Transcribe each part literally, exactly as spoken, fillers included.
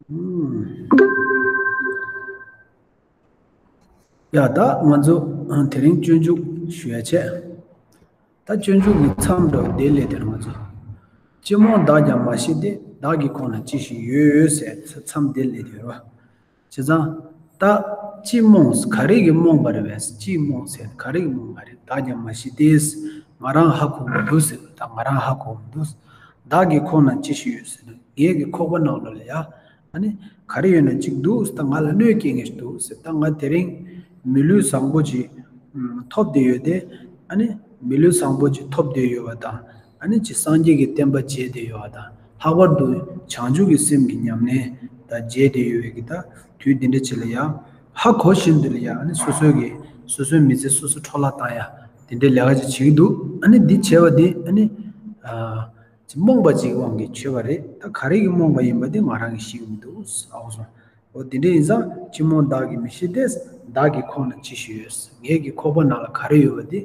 ཡ་ད་ང་ཚོ་དེ་རིང་སྤྱོད་འཇུག་ཞུ་ཡ་བྱས། ད་སྤྱོད་འཇུག་གི་མཚམས་འདྲ་བ་དེ་ལས་དེར་ང་ཚོ། ཅི་རྨོངས་བདག་ཀྱང་མ་ཤེས་ཏེ། བདག་གི་ཁོང་ན་ཅི་ཞིག་ཡོད་ཟེར་མཚམས་དེ་ལས་དེར་བ། བྱས་ཙང་། ད་ཅི་རྨོངས་ག་རེ་གིས་རྨོངས་པ་རེད་པས། ཅི་རྨོངས་ཟེར་ག་རེ་གིས་རྨོངས་པ་རེད། བདག་ཀྱང་མ་ཤེས་ཏེ། ང་རང་ཧ་གོ་མི་འདུག་ཟེར། ད་ང་རང་ཧ་གོ་མི་འདུག་བདག་གི་ཁོག་ན་ཅི་ཞིག་ཡོད་ཟེར་དུས་ངེད་ཀྱི་ཁོག་པ་ནང་ལོགས་ལ་ཡ། ཨ་ནི་ག་རེ་ཡོད་ན་གཅིག་འདུག་ད་ང་ལ་གནོད་སྐྱེལ་མཁན་ཞིག་འདུག་ཟེར། ད་ང་དེ་རིང་མི་ལུས་བཟང་པོ་ཅིག་ཐོབ་བསྡད་ཡོད་དེ། ཨ་ནི་མི་ལུས་བཟང་པོ་ཅིག་ཐོབ་བསྡད་ཡོད་པ་དང་། ཨ་ནི་ཅིག་སངས་རྒྱས་ཀྱི་བསྟན་པ་མཇལ་བསྡད་ཡོད་པ་དང་། ལྷག་པར་དུ་བྱང་ཆུབ་ཀྱི་སེམས་ཀྱི་ཉམས་ལེན་ད་མཇལ་བསྡད་ཡོད་པའི་གི་ད་དུས་འདི་འདྲ་ཅིག་ལ་ཡ། ཧ་གོ་བཞིན་དུ་ལ་ཡ། ཨ་ནི་སོ་སོའི་གི་སོ་སོའི་མི་ཚེ་སོ་སོ་འཕྲོ་བརླག་བཏང་ཡ་དེ་འདྲའི་ལས་ཀ་ཅིག་བྱེད་ཀྱི་འདུག་ཨ་ནི་འདི་བྱས་པ་འདི་ཨ་ནི། ཨ། ཅིག་རྨོངས་པ་ཅིག་གི་དབང་གིས་བྱས་པ་རེད། ད་ག་རེ་གིས་རྨོངས་པ་ཡིན་པ་དེ་ང་རང་གིས་ཤེས་ཀྱི་མི་འདུག་ཨའོ་སོང་། འོ་དེ་འདྲ་ཡིན་ཙང་ཅི་རྨོངས་བདག་གིས་མི་ཤེས་ཏེ། བདག་གི་ཁོག་ན་ཅི་ཞིག་ཡོད། ངེད་ཀྱི་ཁོག་པ་ནང་ལ་ག་རེ་ཡོད་པ་དེ་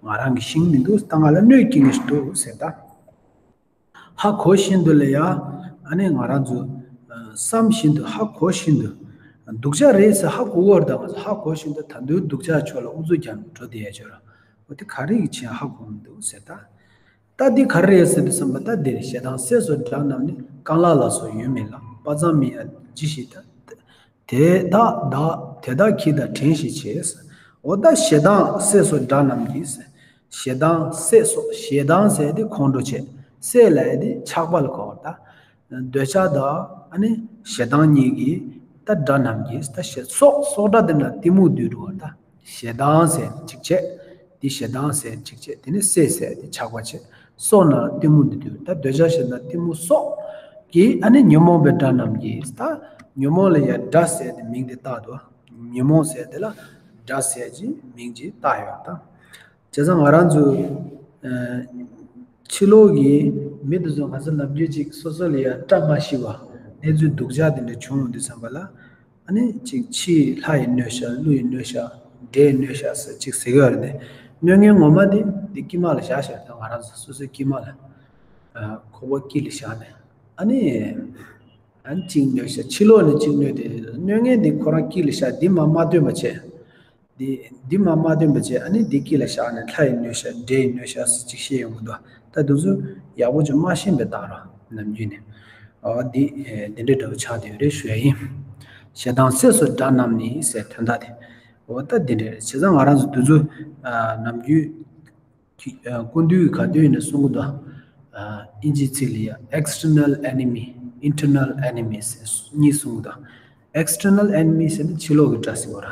ང་རང་གིས་ཤེས་ཀྱི་མི་འདུག་ད་ང་ལ་གནོད་སྐྱེལ་མཁན་ཞིག་འདུག་ཟེར་ད། ཧ་གོ་བཞིན་དུ་ལ་ཡ། ཨ་ནི་ང་རང་ཚོ་བསམ་བཞིན་དུ་ཧ་གོ་བཞིན་དུ། སྡུག་ཅག་རེད་ཟེར་ཧ་གོ་གི་ཡོད་རེད། ད་ང་ཚོ་ཧ་གོ་བཞིན་དུ་ད་དུང་སྡུག་ཅག་ཕྱོགས་ལ་ཨུ་ཚུགས་རྒྱབ་ནས་འགྲོ་བསྡད་ཡ་ཅིག་ཡོད་རེད། འོ་དེ་ག་རེ་གིས་བྱས་ཧ་གོ་མི་འདུག་ཟེར་ད། ད་འདི་ག་རེ་རེད་ཟེར་དུས་ཙམ་པ། ད་འདིར་ཞེ་སྡང་སྲེད་སོགས་དགྲ་རྣམས་ནི། རྐང་ལག་ལ་སོགས་ཡོད་མིན་ལ། དཔའ་མཛངས་མི་ཡ་ཇི་ཞིག་ལྟ། དེ་དག་བདག་དེ་དག་གྱིས་དང་བྲན་ཞིག་བྱས། འོ་ད་ཞེ་སྡང་སྲེད་སོགས་དགྲ་རྣམས་ཀྱིས། ཞེ་སྡང་སྲེད་སོགས། ཞེ་སྡང་ཟེར་དེ་ཁོང་ཁྲོ་བྱེད། སྲེད་ལབ་ཡ་དེ་ཆགས་པ་ལ་གོ་བ་ད། འདོད་ཆགས་དང་ཨ་ནི་ཞེ་སྡང་གཉིས་ཀྱིས་ད་དགྲ་རྣམས་ཀྱིས། ད་ཞེ་སོགས་སོགས་སྒྲ་དེ་ན་གཏི་མུག་འདུས་འགྲོ་བ་ད། ཞེ་སྡང་ཟེར་གཅིག་བྱས། དེ་ཞེ་སྡང་ཟེར་གཅིག་བྱས། དེ་ནི་སྲེད་ཟེར་དེ་ཆགས་པ་བྱས། སོགས་ན་གཏི་མུག་འདུས་འདུས། ད་འདོད་ཆགས་ཞེ་སྡང་གཏི་མུག་སོགས་ཀྱིས་ཨ་ནི་ཉོན་མོངས་པའི་དགྲ་རྣམས་ཀྱིས། ད་ཉོན་མོངས་ལ་ཡ་དགྲ་ཟེར་དེ་མིང་དེ་བཏགས་འདུག་ཉོན་མོངས་ཟེར་དེ་ལ་དགྲ་ཟེར་གྱི་མིང་ཅིག་བཏགས་ཡོད་ད། བྱས་ཙང་ང་རང་ཚོ། ཨ། ཕྱི་ལོགས་ཀྱི་མི་དེ་ཚོ་ང་ཚོ་ནམ་རྒྱུན་ཅིག་སོ་སོ་ལ་ཡ་བཀྲ་མ་ཤིས་པ་གནས་ཚུལ་སྡུག་ཅག་དེ་འདྲ་བྱུང་ཡོང་དུས་ཙམ་པ་ལ། ཨ་ནི་ཅིག་ཕྱིའི་ལྷ་ཡིས་གནོད་ཤག་ཀླུ་ཡིས་གནོད་ཤག་འདྲེས་གནོད་ཤག་ཟེར་ཅིག་ཟེར་གྱི་ཡོད་རེད་དེ། གནོད་མཁན་ངོ་མ་དེ་འདི་དཀྱིལ་མ་ལ་བཞག་བཞག་ད་ང་རང་ཚོ་སོ་སོའི་དཀྱིལ་མ་ལ། ཨ། ཁོག་པ་དཀྱིལ་ལ་བཞག་ནས། ཨ་ནི། ཨ་ནི་ཅིག་གནོད་ཤག་ཕྱི་ལོགས་ནས་ཅིག་གནོད་དེ། གནོད་མཁན་འདི་ཁོ་རང་དཀྱིལ་ལ་བཞག་འདི་མ་མ་སྟོན་པ་བྱས། འདི་འདི་མ་མ་སྟོན་པ་བྱས། ཨ་ནི་འདི་དཀྱིལ་ལ་བཞག་ནས་ལྷ་ཡིས་གནོད་ཤག་འདྲེ་ཡིས་གནོད་ཤག་ཟེར་ཅིག་བཤད་ཡོང་གི་འདུག་ད་དེ་ཚོ་ཡག་པོ་ཅིག་མ་ཤེས་པའི་རྟགས་ར་ནམ་རྒྱུན་ནས། ཨོ་འདི་ཨེ་འདི་འདྲའི་འདྲ་བོ་ཆགས་བསྡད་ཡོད་རེད་ཞུ་ཡ་ཡིན། ཞེ་སྡང་སྲེད་སོགས་དགྲ་རྣམས་ནི་ཟེར་དོན་དག་དེ། འོ་ད་འདི་འདྲ་རེད། བྱས་ཙང་ང་རང་ཚོ་དེ་ཚོ་ཨ་ནམ་རྒྱུན། ཨ། སྐུ་མདུན་གྱིས་ག་དུས་ཡིན་ན་གསུང་གི་འདུག་ཨ། དབྱིན་ཇིའི་ཚིག་ལ་ཡ་external enemy, internal enemy ཟེར་གཉིས་གསུང་གི་འདུག external enemy ཟེར་ན་ཕྱི་ལོགས་ཀྱི་དགྲ་ཟེར་བ་ར།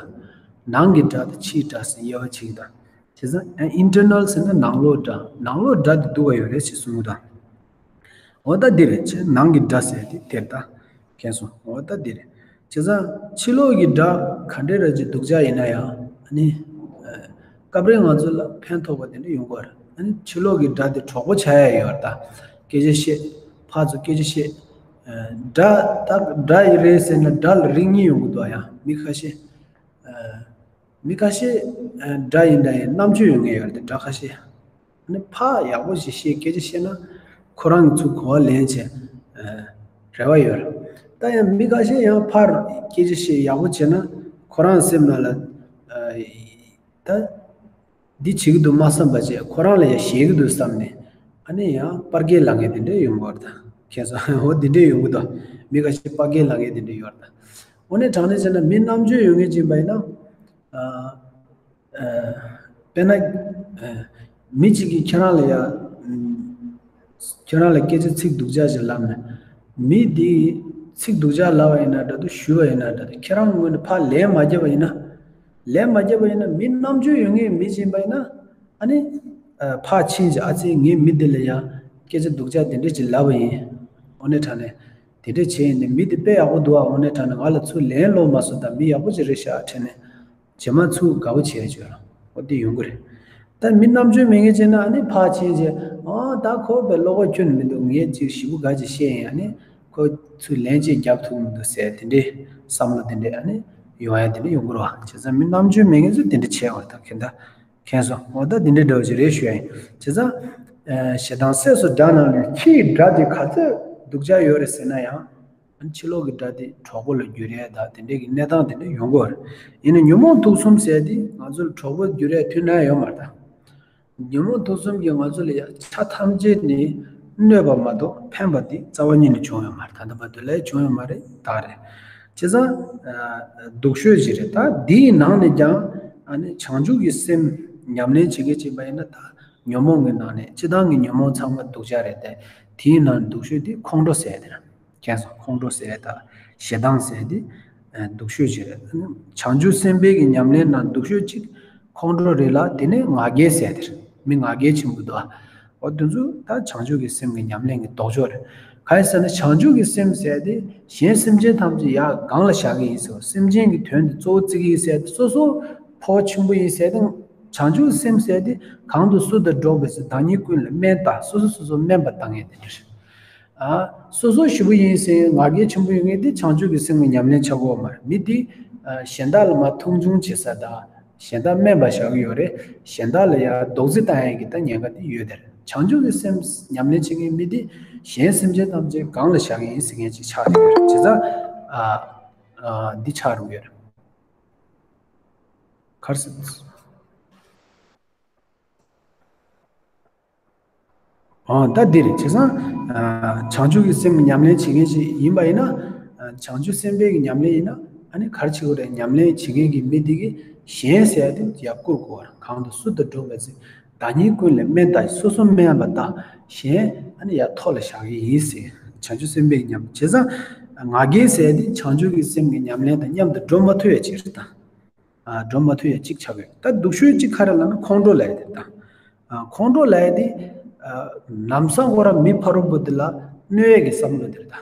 ནང་གི་དགྲ་དང་ཕྱིའི་དགྲ་ཟེར་དབྱེ་བ་ཕྱེ་གི་འདུག་བྱས་ཙང་ཨ། internal ཟེར་ན་ནང་ལོགས་དགྲ། ནང་ལོགས་དགྲ་དེ་སྡུག་ག་ཡོད་རེད་ཅེས་གསུང་གི་འདུག་འོ་ད་འདི་རེད། ཅེས་ནང་གི་དགྲ་ཟེར་དེ་དེར་ད། མཁྱེན་སོང་། འོ་ད་འདི་རེད། བྱས་ཙང་ཕྱི་ལོགས་ཀྱི་དགྲ་ག་འདྲའི་ར་ཅིག་སྡུག་ཅག་ཡིན་ན་ཡང་། ཨ་ནི། ཨ། སྐབས་རེ་ང་ཚོ་ལ་ཕན་ཐོགས་པ་དེ་འདྲ་ཡོང་གི་རེད། ཨ་ནི་ཕྱི་ལོགས་ཀྱི་དགྲ་དེ་གྲོགས་པོ་ཆགས་ཡ་ཡོད་རེད་ད། སྐད་ཆ་བཤད། ཕར་ཚུར་སྐད་ཆ་བཤད། ཨ། དགྲ་ད་དགྲ་ཡིན་རེད་ཟེར་ན་དགྲ་ལ་རིགས་གཉིས་ཡོང་གི་འདུག་ཡང་མི་ཁ་ཤས། ཨ། མི་ཁ་ཤས། ཨ། དགྲ་ཡིན་འདྲ་ཡིན་རྣམ་དཔྱོད་ཡོད་མཁན་ཡོད་རེད་དེ་དགྲ་ཁ་ཤས། ཨ་ནི་ཕར་ཡག་པོ་ཞིག་བཤད་སྐད་ཆ་བཤད་ན་ཁོ་རང་གི་ཚུར་གོ་བ་ལེན་བྱེད། ཨ། རེ་བ་ཡོད་རེད། ད་ཡང་མི་ཁ་ཤས་ཡང་ཕར་སྐད་ཆ་བཤད་ཡག་པོ་བྱས་ན་ཁོ་རང་སེམས་ནང་ལ། ཨ། ད་འདི་བྱེད་ཀྱི་འདུག་མ་བསམ་པ་བྱས། ཁོ་རང་ལ་ཡང་ཞེད་ཀྱི་འདུག་བསམ་ནས། ཨ་ནི་ཡང་པར་སྐད་ལབ་མཁན་དེ་འདྲ་ཡོང་གི་རེད་ད། མཁྱེན་སོང་། འོ་འདི་འདྲ་ཡོང་གི་འདུག་མི་ཁ་ཤས་པར་སྐད་ལབ་མཁན་དེ་འདྲ་ཡོད་རེད་ད། འོ་ནས་དྲང་གནས་བྱས་ན་མི་རྣམ་དཔྱོད་ཡོད་མཁན་ཅིག་ཡིན་པ་ཡིན་ན། ཨ། ཨ། དཔེར་ན། ཨ། མི་གཅིག་གིས་ཁྱེད་རང་ལ་ཡ། ཨ། ཁྱེད་རང་ལ་སྐད་ཆ་ཚིག་སྡུག་ཅག་ཅིག་ལབ་ནས། མི་དེས་ཚིག་སྡུག་ཅག་ལབ་པ་ཡིན་ན་འདྲ་འདུག་ཞུས་པ་ཡིན་ན་འདྲ་འདུག་ཁྱེད་རང་ངོས་ནས་ཕར་ལན་མ་བརྒྱབ་པ་ཡིན་ན། ལན་མ་བརྒྱབ་པ་ཡིན་ན་མི་རྣམ་དཔྱོད་ཡོད་མཁན་མི་ཅིག་ཡིན་པ་ཡིན་ན། ཨ་ནི། ཨ། ཕར་ཕྱིན་བྱས་ཨ་ཙི་ངས་མི་འདི་ལ་ཡ་སྐད་ཆ་སྡུག་ཅག་དེ་འདྲ་ཅིག་ལབ་པ་ཡིན། འོ་ནས་དྲང་གནས་དེ་འདྲ་བྱས་ཡིན་ནས་མི་འདི་དཔེ་ཡག་པོ་འདུག་ཨ། འོ་ནས་དྲང་གནས་ང་ལ་ཚུར་ལན་སློག་མ་སོང་ད། མི་ཡག་པོ་ཅིག་རེད་ཤག་དྲན་ནས། རྗེས་མ་ཚུར་དགའ་པོ་བྱས་བྱོས་ར། འོ་དེ་ཡོང་གི་རེད། ད་མི་རྣམ་དཔྱོད་མེད་མཁན་བྱས་ན་ཨ་ནི་ཕར་ཕྱིན་བྱས། ཨ། ད་ཁོ་བས་བློ་ཁོག་ཁྱོན་ནས་མི་འདུག་ངས་ཅིག་ཞེ་པོ་དགའ་ཅིག་བཤད་ཡིན། ཨ་ནི་ཁོ་ཚུར་ལན་ཅིག་རྒྱབ་ཐུབ་མི་འདུག་ཟེར་དེ་འདྲའི་བསམ་བློ་དེ་འདྲས་ཨ་ནི་ཡོང་ཡ་དེ་འདྲ་ཡོང་གི་རེད་བ། བྱས་ཙང་མི་རྣམ་དཔྱོད་མེད་མཁན་ཚོས་དེ་འདྲ་བྱས་བ་ད་མཁྱེན་ད། མཁྱེན་སོང་། འོ་ད་དེ་འདྲའི་འདྲ་བོ་ཅིག་རེད་ཞུ་ཡ་ཡིན། བྱས་ཙང་། ཨ། ཞེ་སྡང་སྲེད་སོགས་དགྲ་རྣམས་ནི། ཕྱིའི་དགྲ་དེ་ག་ཚོད་སྡུག་ཅག་ཡོད་རེད་ཟེར་ན་ཡང་། ཕྱི་ལོགས་ཀྱི་དགྲ་དེ་གྲོགས་པོ་ལ་འགྱུར་ཡས་དང་དེ་འདྲའི་གི་གནས་སྟངས་དེ་འདྲ་ཡོང་གི་ཡོད་རེད། ཡིན་ན་ཉོན་མོངས་དུག་གསུམ་ཟེར་དེ་ང་ཚོ་ལ་གྲོགས་པོ་འགྱུར་ཡས་དུས་ན་ཡོད་མ་རེད་ད། ཉོན་མོངས་དུག་གསུམ་གྱིས་ང་ཚོ་ལ་ཡ་ཆ་ཐམས་ཅད་ནས་གནོད་པ་མ་གཏོགས་ཕན་པ་དེ་རྩ་བ་ཉིད་ནས་བྱུང་ཡོད་མ་རེད། ད་ལྟ་བར་དུ་ལ་ཡ་བྱུང་ཡོད་མ་རེད། ད་རེད། བྱས་ཙང་། ཨ། སྡུག་ཤོས་ཅིག་རེད། ད་འདིའི་ནང་ནས་ཀྱང་ཨ་ནི་བྱང་ཆུབ་ཀྱི་སེམས་ཉམས་ལེན་བྱེད་མཁན་ཅིག་ཡིན་པ་ཡིན་ན། ད་ཉོན་མོངས་ཀྱི་ནང་ནས་སྤྱིར་བཏང་གི་ཉོན་མོངས་ཚང་མ་སྡུག་ཅག་རེད་དེ། དེའི་ནང་ནས་སྡུག་ཤོས་དེ་ཁོང་ཁྲོ་ཟེར་དེ་རེད། མཁྱེན་སོང་། ཁོང་ཁྲོ་ཟེར་དང་ཞེ་སྡང་ཟེར་དེ་སྡུག་ཤོས་ཅིག་རེད། བྱང་ཆུབ་སེམས་དཔའི་གི་ཉམས་ལེན་ནང་སྡུག་ཤོས་གཅིག་ཁོང་ཁྲོ་རེད་ལ། དེ་ནས་ང་རྒྱལ་ཟེར་དེ་རེད། མི་ང་རྒྱལ་ཆེན་པོ་འདུག་ཨ། འོ་དེ་ཚོ་ད་བྱང་ཆུབ་ཀྱི་སེམས་ཀྱི་ཉམས་ལེན་གྱི་ལྡོག་ཕྱོགས་རེད། གང་ཡིན་ཟེར་ན་བྱང་ཆུབ་ཀྱི་སེམས་ཟེར་དེ་གཞན་སེམས་ཅན་ཐམས་ཅད་ཡར་གང་ལ་བཞག་གི་ཡིན་ཟེར་བ། སེམས་ཅན་གྱི་དོན་དེ་གཙོ་བོ་བརྩི་གི་ཡིན་ཟེར་དེ་སོ་སོ་ཕོ་ཆེན་པོ་ཡིན་ཟེར་དེ། བྱང་ཆུབ་སེམས་ཟེར་དེ་གང་དུ་སུ་དང་འགྲོགས་པའི་ཚེ་བདག་ཉིད་ཀུན་ལ་སྨན་ལྟ། སོ་སོ་སོ་སོ་སྨན་པ་ལྟ་མཁན་དེ་འདྲ་རེད། ཨ། སོ་སོ་ཞེ་པོ་ཡིན་ཟེར་ང་རྒྱལ་ཆེན་པོ་ཡོད་མཁན་དེ་བྱང་ཆུབ་ཀྱི་སེམས་ཀྱི་ཉམས་ལེན་བྱ་དགོས་མ་རེད། མི་དེ་ཨ་གཞན་དག་ལ་མར་མཐོང་ཆུང་བྱེད་ས་དང་། གཞན་དག་དམན་པ་བཞག་གི་ཡོད་རེད། གཞན་དག་ལ་ཡང་རྡོག་རྫིས་བཏང་ཡག་གི་ད་ཉེན་ཁ་དེ་ཡོད་དེ་རེད། བྱང་ཆུབ་ཀྱི་སེམས་ཉམས་ལེན་བྱེད་མཁན་མི་དེ་གཞན་སེམས་ཅན་ཐམས་ཅད་གང་ལ་བཞག་གི་ཡིན་ཟེར་མཁན་ཅིག་ཆགས་ཀྱི་ཡོད་རེད། བྱས་ཙང་ཨ་ཨ་འདི་ཆགས་འགྲོ་གི་ཡོད་རེད། ག་རེ་ཟེར། ཨ། ད་འདི་རེད། བྱས་ཙང་། ཨ། བྱང་ཆུབ་ཀྱི་སེམས་ཀྱི་ཉམས་ལེན་བྱེད་མཁན་ཞིག་ཡིན་པ་ཡིན་ན། ཨ། བྱང་ཆུབ་སེམས་དཔའི་གི་ཉམས་ལེན་ཡིན་ན། ཨ་ནི་ག་རེ་བྱེད་དགོས་རེད། ཉམས་ལེན་བྱེད་མཁན་གྱི་མི་དེ་གིས་གཞན་ཟེར་ཡ་དེ་ཡར་བཀུར་དགོས་པ་རེད། གང་དུ་སུ་དང་འགྲོགས་པའི་ཚེ། བདག་ཉིད་ཀུན་ལ་སྨན་ལྟ། སོ་སོ་སྨན་པ་ལྟ། གཞན་ཨ་ནི་ཡར་མཐོ་ལ་བཞག་གི་ཡིན་ཟེར། བྱང་ཆུབ་སེམས་དཔའི་ཉམས། བྱས་ཙང་། ང་རྒྱལ་ཟེར་ཡ་དེ་བྱང་ཆུབ་ཀྱི་སེམས་ཀྱི་ཉམས་ལེན་དང་མཉམ་དུ་འགྲོ་མ་ཐུབ་ཡ་ཅིག་རེད་ད། ཨ། འགྲོ་མ་ཐུབ་ཡ་གཅིག་ཆགས་ཡོད། ད་སྡུག་ཤོས་གཅིག་ག་རེ་ལབ་ན་ཁོང་ཁྲོ་ལབ་ཡ་དེ་རེད་ད། ཨ། ཁོང་ཁྲོ་ལབ་ཡ་དེ། ཨ། ལམ་སང་ཁོ་རང་མི་ཕ་རོལ་པོ་དེ་ལ་གནོད་ཡ་གི་བསམ་བློ་དེ་རེད་ད།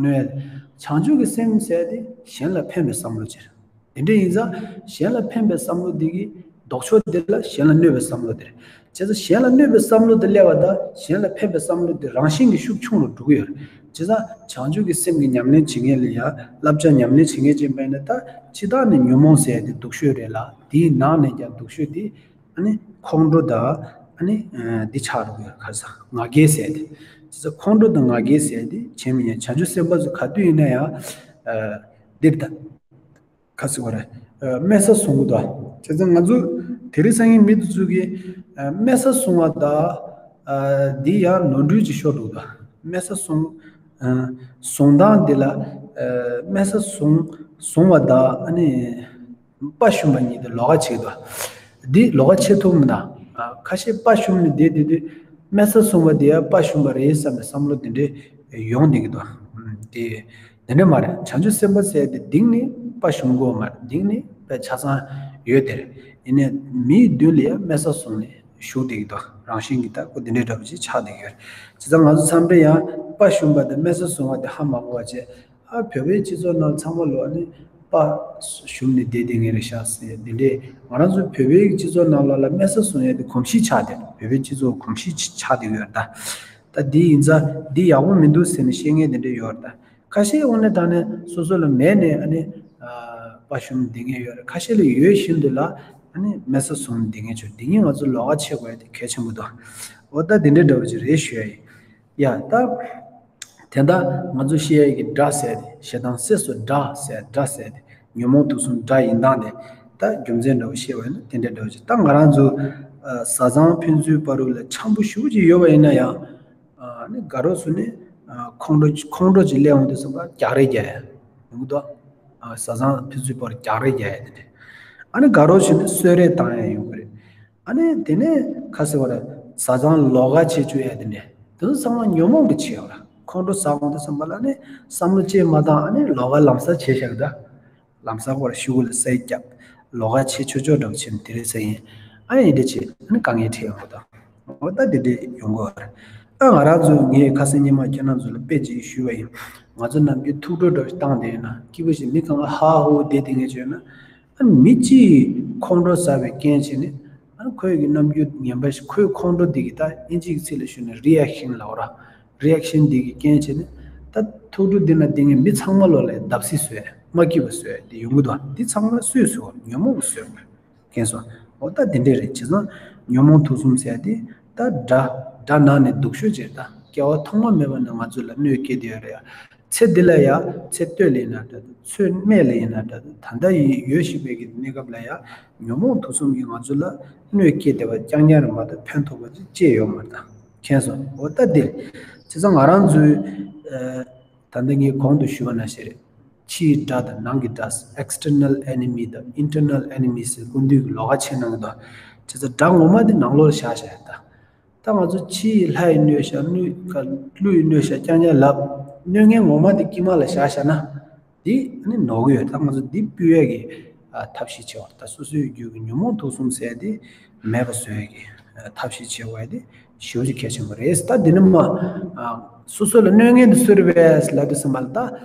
གནོད་ཡ་དེ། བྱང་ཆུབ་ཀྱི་སེམས་ཟེར་ཡ་དེ་གཞན་ལ་ཕན་པའི་བསམ་བློ་ཅིག་རེད། དེ་འདྲ་ཡིན་ཙང་གཞན་ལ་ཕན་པའི་བསམ་བློ་དེ་གི་ལྡོག་ཕྱོགས་དེ་ལ་གཞན་ལ་གནོད་པའི་བསམ་བློ་དེ་རེད། བྱས་ཙང་གཞན་ལ་གནོད་པའི་བསམ་བློ་དེ་སླེབས་པ་དང་གཞན་ལ་ཕན་པའི་བསམ་བློ་དེ་རང་བཞིན་གྱིས་ཤུགས་ཆུང་རུ་འགྲོ་གི་ཡོད་རེད། བྱས་ཙང་བྱང་ཆུབ་ཀྱི་སེམས་ཀྱི་ཉམས་ལེན་བྱེད་མཁན་ལ་ཡང་བསླབ་བྱ་ཉམས་ལེན་བྱེད་མཁན་ཅིག་ཡིན་པ་ཡིན་ན། ད་སྤྱིར་བཏང་ནས་ཉོན་མོངས་ཟེར་ཡ་དེ་སྡུག་ཤོས་རེད་ལ། དེའི་ནང་ནས་ཀྱང་སྡུག་ཤོས་དེ་ཨ་ནི་ཁོང་ཁྲོ་དང་། ཨ་ནི་འདི་ཆགས་འགྲོ་གི་ཡོད། ག་རེ་ཟེར། ང་རྒྱལ་ཟེར་ཡ་དེ། བྱས་ཙང་ཁོང་ཁྲོ་དང་ང་རྒྱལ་ཟེར་ཡ་དེ་བྱེད་མི་ཉན། བྱང་ཆུབ་སེམས་དཔའ་ཚོ་ག་དུས་ཡིན་ན་ཡང་། ཨ། འདིར་ད། ག་ཟེར་བ་རེད། ཨ། དམན་ས་བཟུང་གི་འདུག། བྱས་ཙང་ང་ཚོ་དེ་རིང་སང་ཉིན་མི་དེ་ཚོ་གིས། ཨ། དམན་ས་བཟུང་བ་དང་། ཨ། འདི་ཡང་ནོར་འཁྲུལ་ཅིག་ཤོར་འདུག་ད། དམན་ས་བཟུང་། ཨ། བཟུང་སྟངས་འདི་ལ། ཨ། དམན་ས་བཟུང་། བཟུང་བ་དང་ཨ་ནི་དཔའ་ཞུམ་པ་གཉིས་དེ་ལོགས་ཀ་ཕྱེ་གི་འདུག། འདི་ལོགས་ཀ་ཕྱེ་ཐུབ་མི་འདུག། ཨ། ཁ་ཤས་དཔའ་ཞུམ་ནས་བསྡད་དེ་དུས་དམན་ས་བཟུང་བ་དེ་ཡང་དཔའ་ཞུམ་པ་རེད་བསམ་པའི་བསམ་བློ་དེ་འདྲས་ཡོང་བསྡད་ཀྱི་འདུག། ཨ། དེ། དེ་འདྲ་མ་རེད། བྱང་ཆུབ་སེམས་དཔའ་ཟེར་དེ་གཏིང་ནས་དཔའ་ཞུམ་དགོས་མ་རེད། གཏིང་ནས་དཔེ་ཆ་ཚང་ཡོད་དེ་རེད། ཡིན་ནའི་མིའི་མདུན་ལ་ཡང་དམན་ས་བཟུང་ནས་བཞུགས་བསྡད་ཀྱི་འདུག། རང་བཞིན་གྱིས་ད་ཁོ་དེ་འདྲའི་འདྲ་པོ་ཅིག་ཆགས་བསྡད་ཀྱི་ཡོད་རེད། བྱས་ཙང་ང་ཚོ་མཚམས་རེ་ཡང་དཔའ་ཞུམ་པ་དང་དམན་ས་བཟུང་བ་དེ་ཧ་མ་གོ་བ་བྱས། ཨ། བོད་པའི་སྤྱི་ཚོགས་ནང་ཚང་མ་ལོག་ནས་དཔའ་ཞུམ་ནས་བསྡད་བསྡད་མཁན་རེད་ཤག་ཟེར། དེ་འདྲས་ང་རང་ཚོ་བོད་པའི་སྤྱི་ཚོགས་ནང་ལོགས་ལ་དམན་ས་བཟུང་ཡ་དེ་གོམས་གཤིས་ཆགས་བསྡད། བོད་པའི་སྤྱི་ཚོགས་གོམས་གཤིས་ཆགས་བསྡད་ཀྱི་ཡོད་རེད་ད། ད་འདི་ཡིན་ཙང་འདི་ཡག་པོ་མི་འདུག་ཟེར་ནས་བཤད་མཁན་དེ་འདྲས་ཡོད་རེད་ད། ཁ་ཤས་དངོས་གནས་དྲང་གནས་སོ་སོ་ལ་མེད་ནས་ཨ་ནི། ཨ། དཔའ་ཞུམ་བསྡད་མཁན་ཡོད་རེད། ཁ་ཤས་ལ་ཡོད་བཞིན་དུ་ལ་ཨ་ནི་དམན་ས་བཟུང་བསྡད་མཁན་ཚོ། འདི་གཉིས་ང་ཚོ་ལོགས་ཀ་ཕྱེ་དགོས་ཡ་དེ་གལ་ཆེན་པོ་འདུག། འོ་ད་འདི་འདྲའི་འདྲ་པོ་ཅིག་རེད་ཞུ་ཡ་ཡིན། ཡ་ད། དེ་འདྲ་ང་ཚོ་བཤད་ཡ་གི་དགྲ་ཟེར་དེ་ཞེ་སྡང་སེམས་སུ་དགྲ་ཟེར། དགྲ་ཟེར་དེ་ཉོན་མོངས་དུག་གསུམ་དགྲ་ཡིན་སྟངས་དེ། ད་རྒྱུ་མཚན་འདྲ་པོ་བཤད་པ་ཡིན་ན་དེ་འདྲའི་འདྲ་པོ་ཅིག། ད་ང་རང་ཚོ། ཨ། བཟའ་ཚང་ཕན་ཚུན་བར་དུ་ལ་འཆམ་པོ་ཞེ་པོ་ཅིག་ཡོད་པ་ཡིན་ན་ཡང་། ཨ་ནི་དགའ་རོགས་ཚོ་ནི། ཨ། ཁོང་ཁྲོ་ཁོང་ཁྲོ་ཅིག་སླེབས་འོང་དུས་ཙམ་པ་རྒྱག་རེས་རྒྱག་ཡ་ཡོང་གི་འདུག། ཨ། བཟའ་ཚང་ཕན་ཚུན་བར་རྒྱག་རེས་རྒྱག་ཡ་དེ་འདྲ། ཨ་ནི་དགའ་རོགས་ཚོ་ནི་གསོད་རེས་བཏང་ཡ་ཡོང་གི་རེད། ཨ་ནི་དེ་ནས་ག་ཟེར་བ་རེད། བཟའ་ཚང་ལོགས་ཀ་བྱེད་བཅུག་ཡ་དེ་འདྲ། དེ་ཚོ་ཚང་མ་ཉོན་མོངས་ཀྱི་བྱེད་ཡ་རེད། ཁོང་ཁྲོ་ཟ་འོང་དུས་ཙམ་པ་ལ་ནི་བསམ་བློ་ཅིག་མ་བཏང་། ཨ་ནི་ལོགས་ཀ་ལམ་སང་བྱས་བཞག་གི་འདུག། ལམ་སང་ཁོ་རང་ཤོག་གུ་ལ་སའི་རྒྱབ། ལོགས་ཀ་བྱེད་ཆོག་ཆོག་འདྲ་པོ་བྱས་ནས་དེ་རེད་ཟེར་ཡིན། ཨ་ནི་འདི་བྱས་ཨ་ནི་དཀའ་ངལ་འཕྲད་ཡོང་གི་འདུག། འོ་ད་འདི་འདྲས་ཡོང་གི་ཡོད་རེད། ཨ། ང་རང་ཚོ་ངས་ཁ་སང་ཉི་མ་ཁྱེད་རང་ཚོ་ལ་དཔེ་ཅིག་ཞུས་པ་ཡིན། ང་ཚོ་ནམ་རྒྱུན་ཐུགས་སྤྲོ་འདྲ་པོ་བཏང་བསྡད་ཡོད་ན། སྐྱིད་པོ་ཞིག་མི་གང་ག་ཧ་ཧུ་བསྡད་བསྡད་མཁན་ཅིག་ཡོད་ན། ཨ་ནི་མི་གཅིག་ཁོང་ཁྲོ་ཟ་བའི་རྐྱེན་བྱས་ནས། ཨ་ནི་ཁོའི་གི་རྣམ་འགྱུར་ངན་པ་ཞིག། ཁོའི་ཁོང་ཁྲོ་འདི་གི་ད་ཨིན་ཇིའི་ཚིག་ལ་ཞུས་ན་རི་ཨེག་ཤན་ལབ་ར། རི་ཨེག་ཤན་འདི་གི་རྐྱེན་བྱས་ནས། ད་ཐུགས་སྤྲོ་འདི་ན་འདི་ངས་མི་ཚང་མ་ལོག་ལ་བརྡབ་གསིག་བཟོས། མ་སྐྱིད་པ་བཟོས་འདི་ཡོང་གི་འདུག། འདི་ཚང་མ་སུས་བཟོས་པ། ཉོན་མོངས་ཀྱིས་བཟོས་པ། མཁྱེན་སོང་། འོ་ད་འདི་འདྲས་རེད། བྱས་ཙང་ཉོན་མོངས་དུག་གསུམ་ཟེར་དེ་ད་དགྲ། དགྲ་ནང་ནས་སྡུག་ཤོས་ཅིག་རེད། ད་སྐྱེ་བ་ཐོག་མ་མེད་པ་ནས་ང་ཚོ་ལ་གནོད་སྐྱེལ་བསྡད་ཡོད་རེད་ཡ། ཚེ་འདི་ལ་ཡང་ཚེ་སྟོད་ལ་ཡིན་ན་འདྲ་འདུག་ཚེ་སྨད་ལ་ཡིན་ན་འདྲ་འདུག་ད་ལྟ་ཡི་ཡོད་བཞིན་པའི་གི་གནས་སྐབས་ལ་ཡང་ཉོན་མོངས་དུག་གསུམ་གྱིས་ང་ཚོ་ལ་གནོད་སྐྱེལ་བསྡད་པ་རྐྱང་རྐྱང་རེད་མ་གཏོགས་ཕན་ཐོགས་པ་ཅིག་ཅི་ཡོད་མ་རེད་ད། མཁྱེན་སོང་། འོ་ད་འདིར་བྱས་ཙང་ང་རང་ཚོའི་ཨ་ད་ལྟ་ངས་གོང་དུ་ཞུས་པ་ནང་བཞིན་རེད། ཕྱིའི་དགྲ་དང་ནང་གི་དགྲ། external enemy དང་internal enemy ཟེར་སྐུ་མདུན་གྱིས་ལོགས་ཀ་ཕྱེ་གནང་གི་འདུག་བྱས་ཙང་དགྲ་ངོ་མ་དེ་ནང་ལོགས་ལ་བཞག་བཞག་ཡ་ད། ད་ང་ཚོ་ཕྱི་ཡི་ལྷ་ཡི་གནོད་བྱ་ཀླུ་ཀླུ་ཡི་གནོད་བྱ་རྐྱང་རྐྱང་ལབ། གནོད་མཁན་ངོ་མ་དེ་དཀྱིལ་མ་ལ་བཞག་བཞག་ན། འདི་ཨ་ནི་ནོར་གི་ཡོད། ད་ང་ཚོ་འདི་སྤུད་ཡས་ཀྱི་ཨ་ཐབས་ཤེས་བྱེད་པ་ད་སོ་སོའི་རྒྱུད་ཀྱི་ཉོན་མོངས་དུག་གསུམ་ཟེར་དེ་མེད་པ་བཟོ་ཡས་ཀྱི་ཨ་ཐབས་ཤེས་བྱེད་དགོས་ཡས་དེ་ཞེ་པོ་ཅིག་གལ་ཆེན་པོ་རེད། ད་འདི་ནི་མ་ཨ་སོ་སོ་ལ་གནོད་མཁན་དེ་སུ་རེད་པས་ལབ་དུས་ཙམ་པ་ལ་ད་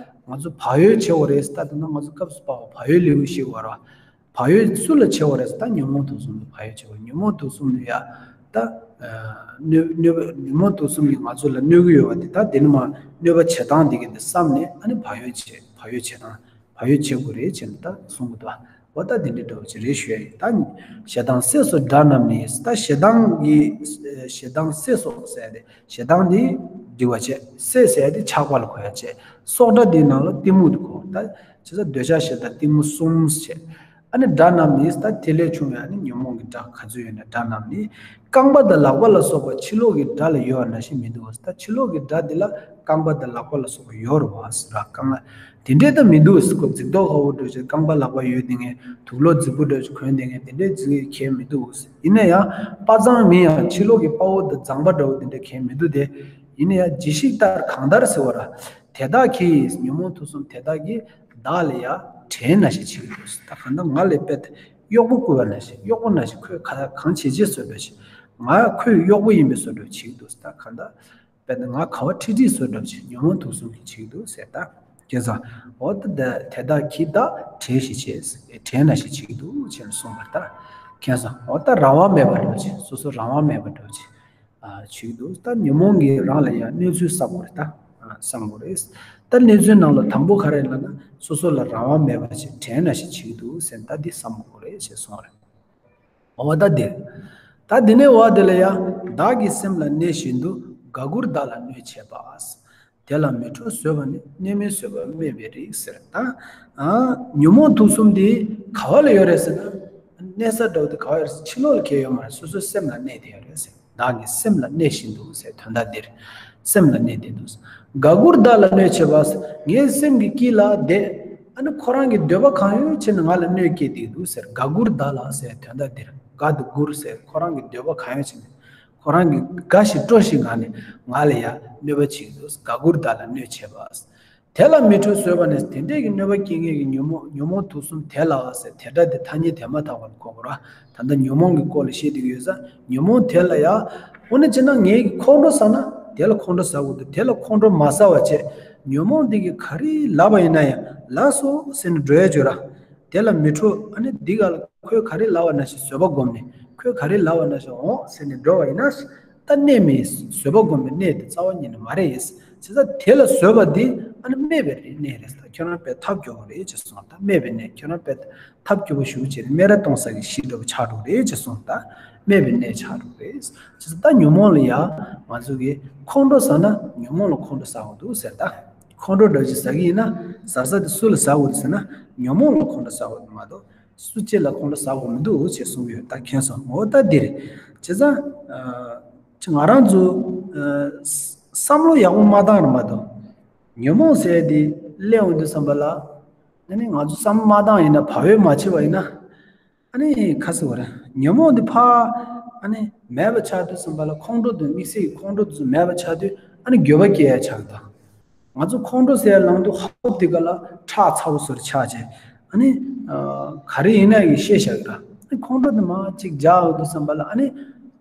ང་ཚོ་བག་ཡོད་བྱེད་དགོས་རེད། ད་དེ་ན་ང་ཚོ་སྐབས་སུ་བབས་པ་བག་ཡོད་ལེའུ་ཞིག་བར་བ། བག་ཡོད་སུ་ལ་བྱེད་པ་རེད་ཟེར་ད་ཉོན་མོངས་དུག་གསུམ་ལ་བག་ཡོད་བྱེད་པ། ཉོན་མོངས་དུག་གསུམ་ལ་ཡ་ད་གནོད་གནོད་པ་ཉོན་མོངས་དུག་གསུམ་གྱིས་ང་ཚོ་ལ་གནོད་ཀྱི་ཡོད་པ་དེ་ད་དེ་ནི་མ་གནོད་པ་བྱེད་སྟངས་དེ་གི་འདི་བསམ་ནས་ཨ་ནི་བག་ཡོད་བྱེད་བག་ཡོད་བྱེད་སྟངས་བག་ཡོད་བྱེད་དགོས་རེད་བྱས་ནས་ད་གསུང་གི་འདུག་འོ་ད་དེ་འདྲའི་འདྲ་བོ་ཅིག་རེད་ཞུ་ཡ་ཡིན། ད་ཞེ་སྡང་སྲས་སོགས་དགྲ་རྣམས་ནི་ད་ཞེ་སྡང་གི་ཞེ་སྡང་སྲས་སོགས་ཟེར་ཡ་དེ་ཞེ་སྡང་འདི་སྒྲིབ་པ་བྱས། སྲས་ཟེར་ཡ་དེ་ཆགས་པ་ལ་གོ་ཡ་བྱས། སོགས་དགྲ་འདི་ནང་ལ་གཏི་མུག་དེ་གོ་ད། བྱས་ཙང་འདོད་ཆགས་ཞེ་སྡང་གཏི་མུག་གསུམ་བྱས། ཨ་ནི་དགྲ་རྣམས་ནི་ད་དེ་ལས་བྱུང་བའི་ཨ་ནི་ཉོན་མོངས་ཀྱི་དགྲ་ག་ཚོད་ཡོད་ན་དགྲ་རྣམས་ནི། རྐང་པ་དང་ལག་པ་ལ་སོགས་པ་ཕྱི་ལོགས་ཀྱི་དགྲ་ལ་ཡོད་པ་ནང་བཞིན་མི་འདུག་ད་ཕྱི་ལོགས་ཀྱི་དགྲ་འདི་ལ་རྐང་པ་དང་ལག་པ་ལ་སོགས་པ་ཡོད་རེད་བ་ཟེར་ར། རྐང་ལག་དེ་འདྲས་ད་མི་འདུག་ཟེར་ཁོ་རྫིག་མདོག་ཁ་པོ་འདྲ་བྱས་རྐང་པ་ལག་པ་ཡོད་དེ་ངས་དུག་ལོག་རྫིག་པོ་འདྲ་བྱས་གོན་དེ་ངས་དེ་འདྲས་རྫིག་གི་ཁྱད་མི་འདུག་ཡིན་ན་ཡང་དཔའ་མཛངས་མིན་ཡང་ཕྱི་ལོགས་ཀྱི་དཔའ་བོ་དང་མཛངས་པ་འདྲ་བོ་དེ་འདྲས་ཁྱད་མི་འདུག་སྟེ། ཡིན་ན་ཡང་ཇི་ཞིག་ལྟར་གང་ལྟར་ཟེར་བ་ར། དེ་དག་གིས་ཉོན་མོངས་དུག་གསུམ་དེ་དག་གིས་བདག་ལ་ཡང་བྲན་ནང་བཞིན་བྱེད་ཀྱི་འདུག་ད་གང་ལྟར་ང་ལ་དཔེ་གཡོག་པོ་བསྐུལ་བ་ནང་བཞིན་གཡོག་པོ་ནང་བཞིན་ཁོས་ག་ལ་གང་བྱེད་བྱེད་བཟོ་འདྲ་བྱེད། ང་ཁོའི་གཡོག་པོ་ཡིན་པའི་བཟོ་འདྲ་བྱེད་ཀྱི་འདུག་ད་གང་ལྟར་དཔེ་ང་ག་བ་ཁྲིད་ཁྲིད་བཟོ་འདྲ་བྱེད་ཉོན་མོངས་དུག་གསུམ་གྱིས་བྱེད་ཀྱི་འདུག་ཟེར་ད། ཁྱེད་ཚོ། འོ་ད་དེ་དག་གིས་ད་བྲན་ཞིག་བྱེད། བྲན་ནང་བཞིན་བྱེད་ཀྱི་འདུག་ཅེས་གསུངས་པར་ད། ཁྱེད་ཚོ། འོ་ད་རང་དབང་མེད་པ་འདྲ་བྱེད། སོ་སོ་རང་དབང་མེད་པ་འདྲ་བྱེད། ཨ་བྱེད་ཀྱི་འདུག་ད་ཉོན་མོངས་ཀྱིས་རང་ལ་ཡང་གནོད་ཚུལ་བསམ་དགོས་རེད་ད། ཨ་བསམ་དགོས་རེད། ད་གནོད་ཚུལ་ནང་ལ་དང་པོ་ག་རེ་ལབ་ན་སོ་སོ་ལ་རང་དབང་མེད་པ་བྱེད་བྲན་ནང་བཞིན་བྱེད་ཀྱི་འདུག་ཟེར་ད་འདི་བསམ་དགོས་རེད་ཅེས་གསུངས་རེད། འོ་ད་འདིར། ད་འདི་ནས་འོ་དེ་ལ་ཡང་བདག་གི་སེམས་ལ་གནས་བཞིན་དུ་དགའ་མགུར་བདག་ལ་གནོད་བྱེད་པ། དེ་ལ་མི་ཁྲོ་བཟོད་པ་ནི། གནས་མིན་བཟོད་པ་སྨད་པའི་རིགས་ཟེར་ད། ཨ་ཉོན་མོངས་དུག་གསུམ་འདི་ག་བ་ལ་ཡོད་རེད་ཟེར་ན། གནས་ས་འདྲ་བོ་དེ་ག་བ་ཡོད་རེད་ཟེར་ཕྱི་ལོགས་ལ་གང་ཡང་ཡོད་མ་རེད། སོ་སོའི་སེམས་ལ་གནས་བསྡད་ཡོད་རེད་ཟེར། བདག་གི་སེམས་ལ་གནས་བཞིན་དུ་ཟེར་དོན་དག་འདིར། སེམས་ལ་གནས་བསྡད་འདུག་དགའ་མགུར་བདག་ལ་གནོད་བྱེད་པ་ཟེར། ངའི་སེམས་ཀྱི་དཀྱིལ་ལ་བསྡད། ཨ་ནི་ཁོ་རང་གི་འདོད་པ་གང་ཡོད་བྱས་ནས་ང་ལ་གནོད་སྐྱེལ་བསྡད་འདུག་ཟེར། དགའ་མགུར་བདག་ལ་ཟེར་དོན་དག་འདིར། དགའ་དང་མགུར་ཟེར་ཁོ་རང་གི་འདོད་པ་གང་ཡོད་བྱས་ནས། ཁོ་རང་གི་དགའ་ཞིང་སྤྲོ་ཞིང་ངང་ནས་ང་ལ་ཡང་གནོད་པ་བྱེད་ཀྱི་འདུག་དགའ་མགུར་བདག་ལ་གནོད་བྱེད་པ། དེ་ལ་མི་ཁྲོ་བཟོད་པ་ནི། དེ་འདྲས་ཀྱི་གནོད་པ་སྐྱེལ་མཁན་གྱི་ཉོན་མོངས་ཉོན་མོངས་དུག་གསུམ་དེ་ལ་ཟེར། དེ་འདྲ་དེ་ཐ་སྙད་དེ་མ་ཐག་པ་ལ་གོ་དགོས་ར། ད་ལྟ་ཉོན་མོངས་ཀྱི་སྐོར་ལ་བཤད་བསྡད་ཀྱི་ཡོད་ས། ཉོན་མོངས་དེ་ལ་ཡང་དངོས་གནས་བྱས་ན་ངས་ཁོང་ཁྲོ་ཟ་ན་དེ་ལ་ཁོང་ཁྲོ་ཟ་དགོས་འདུག་དེ་ལ་ཁོང་ཁྲོ་མ་ཟ་བ་བྱས། ཉོན་མོངས་འདི་གིས་ག་རེ་ལབ་པ་ཡིན་ན་ཡང་ལགས་སོ་ཟེར་ནས་འགྲོ་ཡ་བྱོས་ར། དེ་ལ་མི་ཁྲོ། ཨ་ནི་འདི་ག་ལ་ཁོས་ག་རེ་ལབ་པ་ནང་བཞིན་བཟོད་པ་བསྒོམས་ནས། ཁོས་ག་རེ་ལབ་པ་ནང་བཞིན་འོང་ཟེར་ནས་འགྲོ་བ་ཡིན་ན། ད་གནས་མེད། བཟོད་པ་བསྒོམས་པའི་གནས་དེ་རྩ་བ་ཉིད་ནས་མ་རེད། བྱས་ཙང་དེ་ལ་བཟོད་པ་འདི་ཨ་ནི་སྨད་པའི་གནས་རེད། ད་ཁྱོད་རང་དཔེ་ཐབས་སྐྱོ་པོ་རེད་ཅེས་གསུངས། ད་སྨད་པའི་གནས་ཁྱོད་རང་དཔེ་ཐབས་སྐྱོ་པོ་ཞེ་པོ་ཅིག་རེད། སྨད་ར་གཏོང་ས་གི་གཞི་འདྲ་པོ་ཆགས་འགྲོ་གི་རེད་ཅེས་གསུངས། ད་སྨད་པའི་གནས་ཆགས་འགྲོ་གི་རེད། བྱས་ཙང་ད་ཉོན་མོངས་ལ་ཡང་ང་ཚོ་གིས་ཁོང་ཁྲོ་ཟ་ན་ཉོན་མོངས་ལ་ཁོང་ཁྲོ་ཟ་དགོས་འདུག་ཟེར། ད་ཁོང་ཁྲོ་འདྲ་ཅིག་ཟ་གི་ཡིན་ན་ཟ་ས་དེ་སུ་ལ་ཟ་དགོས་འདུག་ཟེར་ན་ཉོན་མོངས་ལ་ཁོང་ཁྲོ་ཟ་དགོས་འདུག་མ་གཏོགས། སུ་གཅིག་ལ་ཁོང་ཁྲོ་ཟ་དགོས་མི་འདུག་ཅེས་གསུངས་ཡོད། ད་མཁྱེན་སོང་། འོ་ད་འདི་རེད། བྱས་ཙང་ཨ་ང་རང་ཚོ་ཨ་བསམ་བློ་ཡག་པོ་མ་བཏང་ར་མ་གཏོགས། ཉོན་མོངས་ཟེར་དེ་སླེབས་འོང་དུས་ཙམ་པ་ལ། ཨ་ནི་ང་ཚོ་བསམ་བློ་མ་བཏང་ཡིན་ན་བག་ཡོད་མ་བྱས་པ་ཡིན་ན། ཨ་ནི་ཁ་སི་བ་རེད། ཉོན་མོངས་འདི་ཕ། ཨ་ནི་མེད་པ་ཆགས་དུས་ཙམ་པ་ལ་ཁོང་ཁྲོ་དང་དམིགས་བསལ་གྱི་ཁོང་ཁྲོ་དེ་ཚོ་མེད་པ་ཆགས་དུས་ཨ་ནི་འགྱོད་པ་སྐྱེ་ཡ་ཆགས་ད། ང་ཚོ་ཁོང་ཁྲོ་ཟེར་ལངས་དུས་ཧ་ཧོབ་དེ་ག་ལ་ཁྲག་ཚ་པོ་བཟོ་རུ་ཆགས་བྱས། ཨ་ནི་ཨ་ག་རེ་ཡིན་ན་ཡིན་ཤེས་བཞག་གི་ར། ཨ་ནི་ཁོང་ཁྲོ་དེ་མར་ཅིག་འཇགས་འོང་དུས་ཙམ་པ་ལ་ཨ་ནི་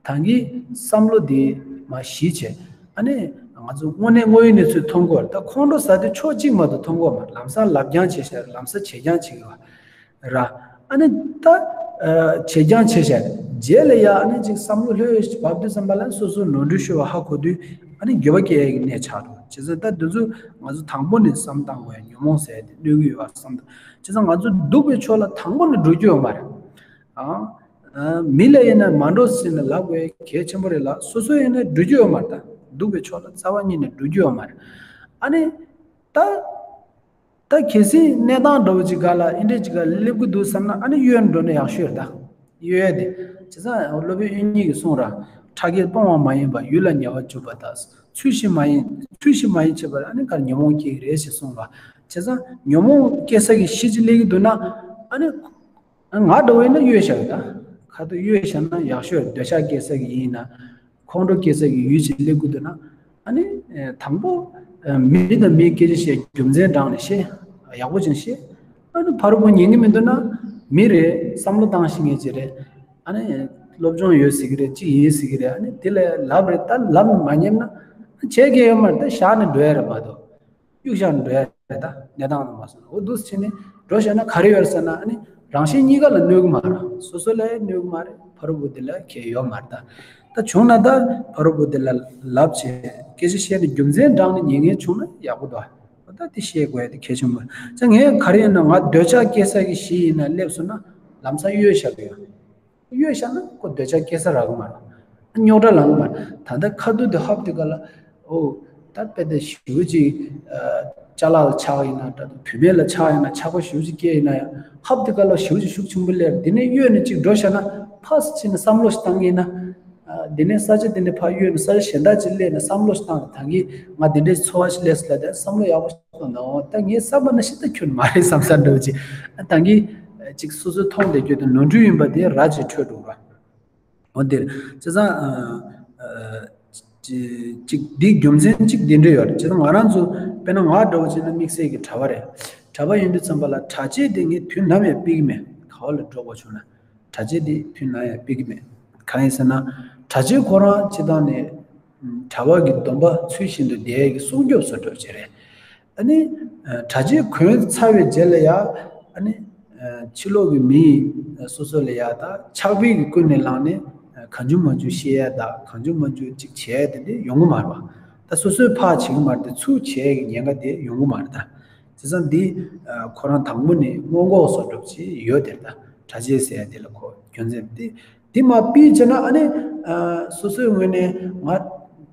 ད་གིན་བསམ་བློ་དེ་མར་ཞི་བྱས། ཨ་ནི་ང་ཚོ་དངོས་གནས་དངོས་ཡོད་གནས་ཚུལ་མཐོང་གི་ཡོད་རེད། ད་ཁོང་ཁྲོ་ཟ་དུས་ཕྱོགས་གཅིག་མ་གཏོགས་མཐོང་གི་ཡོད་མ་རེད། ལམ་སང་ལབ་རྐྱང་བྱས་བཞག་རེད། ལམ་སང་བྱེད་རྐྱང་བྱེད་ཀྱི་ཡོད་ར། ཨ་ནི་ད་ཨ་བྱེད་རྐྱང་བྱས་བཞག་རྗེས་ལ་ཡ་ཨ་ནི་ཅིག་བསམ་བློ་ལྷོད་བབས་དུས་ཙམ་པ་ལ་སོ་སོ་ནོར་འཁྲུལ་ཤོར་བ་ཧ་གོ་དུས་ཨ་ནི་འགྱོད་པ་སྐྱེ་ཡས་ཀྱི་གནས་ཆགས་འགྲོ། བྱས་ཙང་ད་འདི་ཚོ་ང་ཚོ་དང་པོ་ནས་བསམ་བཏང་དགོས་ཡ། ཉོན་མོངས་ཟེར་ཡ་དེ་གནོད་ཀྱི་ཡོད་པ་བསམ་བཏང་། བྱས་ཙང་ང་ཚོ་སྡུག་པའི་ཕྱོགས་ལ་དང་པོ་ནས་འགྲོ་རྒྱུ་ཡོད་མ་རེད། ཨ་ཨ་མི་ལ་ཡིན་ན་མ་འགྲོ་ཟེར་ནས་ལབ་དགོས་ཡ་གལ་ཆེན་པོ་རེད་ལ། སོ་སོ་ཡིན་ན་འགྲོ་རྒྱུ་ཡོད་མ་རེད། ད་སྡུག་པའི་ཕྱོགས་ལ་རྩ་བ་ཉིད་ནས་འགྲོ་རྒྱུ་ཡོད་མ་རེད། ཨ་ནི། ད་ད་གལ་སྲིད་གནས་སྟངས་འདྲ་བོ་ཅིག་ག་ལ་ཨེ་འདྲས་ཅིག་ག་ལ་སླེབས་ཀྱི་འདུག་བསམ་ན་ཨ་ནི་གཡོལ་འགྲོ་ན་ཡག་ཤོས་རེད་ད། གཡོལ་ཡ་དེ། བྱས་ཙང་སློབ་དཔོན་དབྱིག་གཉེན་གྱིས་གསུངས་ར། ཁྲག་གིས་སྤོང་བ་མ་ཡིན་པ་ཡུལ་ལ་ཉེ་བར་འཇུག་པ་དང་། ཚུལ་བཞིན་མ་ཡིན་ཚུལ་བཞིན་མ་ཡིན་བྱེད་པར་ཨ་ནི་གར་ཉོན་མོངས་སྐྱེ་གི་རེད་ཞེས་གསུངས་པ། བྱས་ཙང་ཉོན་མོངས་སྐྱེ་ས་གི་གཞི་ཅིག་སླེབས་ཀྱི་འདུག་ན་ཨ་ནི། ང་འདྲ་བོ་ཡིན་ན་གཡོལ་བཞག་ཡོད་ད། ཁ་ཐུག་གཡོལ་བཞག་ན་ཡག་ཤོས། འདོད་ཆགས་སྐྱེ་ས་གི་ཡིན་ན། ཁོང་ཁྲོ་སྐྱེ་ས་གི་ཡུལ་ཅིག་སླེབས་ཀྱི་འདུག་ན། ཨ་ནི། དང་པོ། མི་དང་མིའི་སྐད་ཆ་བཤད། རྒྱུ་མཚན་དྲངས་ནས་བཤད། ཡག་པོ་ཅིག་བཤད། ཨ་ནི་ཕར་བུ་ཉན་གྱི་མི་འདུག་ན། མི་རེད་བསམ་བློ་བཏང་ཤེས་མཁན་ཅིག་རེད། ཨ་ནི། སློབ་སྦྱོང་ཡོད་ཟེར་གྱི་རེད་ཅིག་ཡིན་ཟེར་གྱི་རེད། ཨ་ནི་དེ་ལ་ལབ་རེད་ད་ལབ་མ་ཉན་ན། བྱས་ཀྱི་ཡོད་མ་རེད་ད་བཞག་ནས་འགྲོ་ཡ་རེད་མ་གཏོགས། གཡུག་བཞག་ནས་འགྲོ་ཡ་རེད་ད། གནས་སྟངས་དང་མ་སོང་ན་འོ་འདུག་སེ་བྱས་ནས་འགྲོ་བཞག་ན་ག་རེ་ཡོད་རེད་ཟེར་ན། ཨ་ནི་རང་གཞན་གཉིས་ཀ་ལ་གནོད་གི་མ་རེད། སོ་སོ་ལ་ཡང་གནོད་གི་མ་རེད། ཕ་རོལ་པོ་དེ་ལ་གལ་ཡོད་མ་རེད་ད། ད་བྱུང་ན་ད་ཕ་རོལ་པོ་དེ་ལ་ལབ་བྱས་སྐད་ཆ་བཤད་ནས་རྒྱུ་མཚན་དྲངས་ནས་ཉན་མཁན་བྱུང་ན་ཡག་པོ་འདུག་འོ་ད་དེ་ཤེས་དགོས་ཡ་དེ་གལ་ཆེན་པོ་རེད། ད་ངས་ག་རེ་ཡིན་ན་ང་འདོད་ཆགས་སྐྱེ་ས་གི་གཞི་ཡིན་ན་སླེབས་སོང་ན་ལམ་སང་གཡོལ་བཞག་གི་ཡོད། གཡོལ་བཞག་ན་ཁོ་འདོད་ཆགས་སྐྱེ་ས་རག་གི་མ་རེད། རྙོག་དྲ་ལངས་གི་མ་རེད། ད་ལྟ་ཁ་ཐུག་དེ་ཧབ་དེ་ག་ལ། ཨོ། ད་དཔེ་དེ་ཞེ་པོ་ཅིག་ཅ་ལག་ལ་ཆགས་ཡིན་ན་འདྲ། བུད་མེད་ལ་ཆགས་ཡིན་ན་ཆགས་པ་ཞེ་པོ་ཅིག་སྐྱེས་ཡིན་ན་ཡང་ཧབ་དེ་ག་ལ་ཞེ་པོ་ཅིག་ཤུགས་ཆེན་པོ་སླེབས། དེ་ནས་གཡོལ་ནས་ཅིག་འགྲོ་བཞག་ན་ཕར་ཕྱིན་ནས་བསམ་བློ་ཞིག་བཏང་ཡིན་ན། དེ་ནས་ས་ཆ་དེ་ནས་ཕར་གཡོལ་ནས་ས་ཆ་གཞན་དག་ཅིག་སླེབས་ནས་བསམ་བློ་ཞིག་བཏང་ནས་ད་གིན་ང་དེ་འདྲའི་ཚོར་བ་ཞིག་སླེབས་སོང་ལབ་དེ་བསམ་བློ་ཡག་པོ། སོང་ན་འོ་ད་ངས་བསམ་པ་ན་ཤི་ད་ཁྱོད་མ་རེད་བསམ་ས་འདྲ་བོ་ཅིག་ད་གིན་ཅིག་སོ་སོའི་མཐོང་བསྡད་རྒྱུ་དེ་ནོར་འཁྲུལ་ཡིན་པ་དེ་ར་ཅིག་འཕྲོད་འགྲོ་ར། འོ་འདིར་བྱས་ཙང་ཅིག་འདི་རྒྱུ་མཚན་ཅིག་འདི་འདྲ་ཡོད་རེད། བྱས་ཙང་ང་རང་ཚོ་དཔེར་ན་ང་འདྲ་བོ་བྱས་ན་དམིགས་བསལ་གྱི་གྲྭ་པ་རེད། གྲྭ་པ་ཡིན་དུས་ཙམ་པ་ལ་གྲྭ་ཆས་དེ་ངས་དུས་ནམ་ཡང་ཕུད་ཀྱི་མེད། ག་བ་ལ་འགྲོ་དགོས་བྱུང་ན། གྲྭ་ཆས་འདི་དུས་ནམ་ཡང་ཕུད་ཀྱི་མེད། གང་ཡིན་ཟེར་ན། གྲྭ་ཆས་ཁོ་རང་སྤྱིར་བཏང་ནས་གྲྭ་པ་གི་སྡོམ་པ་ཚུལ་བཞིན་དུ་བསྡད་ཡས་ཀྱི་སྲུང་སྐྱོབ་བཟོ་འདྲ་ཅིག་རེད། ཨ་ནི། གྲྭ་ཆས་གོན་ཚར་བའི་རྗེས་ལ་ཡ། ཨ་ནི། ཕྱི་ལོགས་ཀྱི་མི་སོ་སོ་ལ་ཡ་ད་ཕྱག་དཔེ་གི་ཀུན་ནས་བསླངས་ནས་གང་བྱུང་མང་བྱུང་བཤད་ཡ་ད་གང་བྱུང་མང་བྱུང་ཅིག་བྱས་དེ་འདྲ་ཡོང་གི་མ་རེད་པ། ད་སོ་སོས་ཕར་བྱེད་ཀྱི་མ་རེད་དེ་ཚུར་བྱེད་ཡས་ཀྱི་ཉེན་ཁ་དེ་ཡོང་གི་མ་རེད་ད། བྱས་ཙང་འདི། ཁོ་རང་དང་པོ་ནས་སྔོན་འགོག་བཟོ་འདྲ་ཅིག་ཡོད་དེ་ད། གྲྭ་ཆས་ཟེར་ཡ་དེ་ལ་ཁོ་རྒྱུ་མཚན་དེ། དེ་མ་ཕུད་བྱས་ན་ཨ་ནི། སོ་སོའི་ངོས་ནས་ང་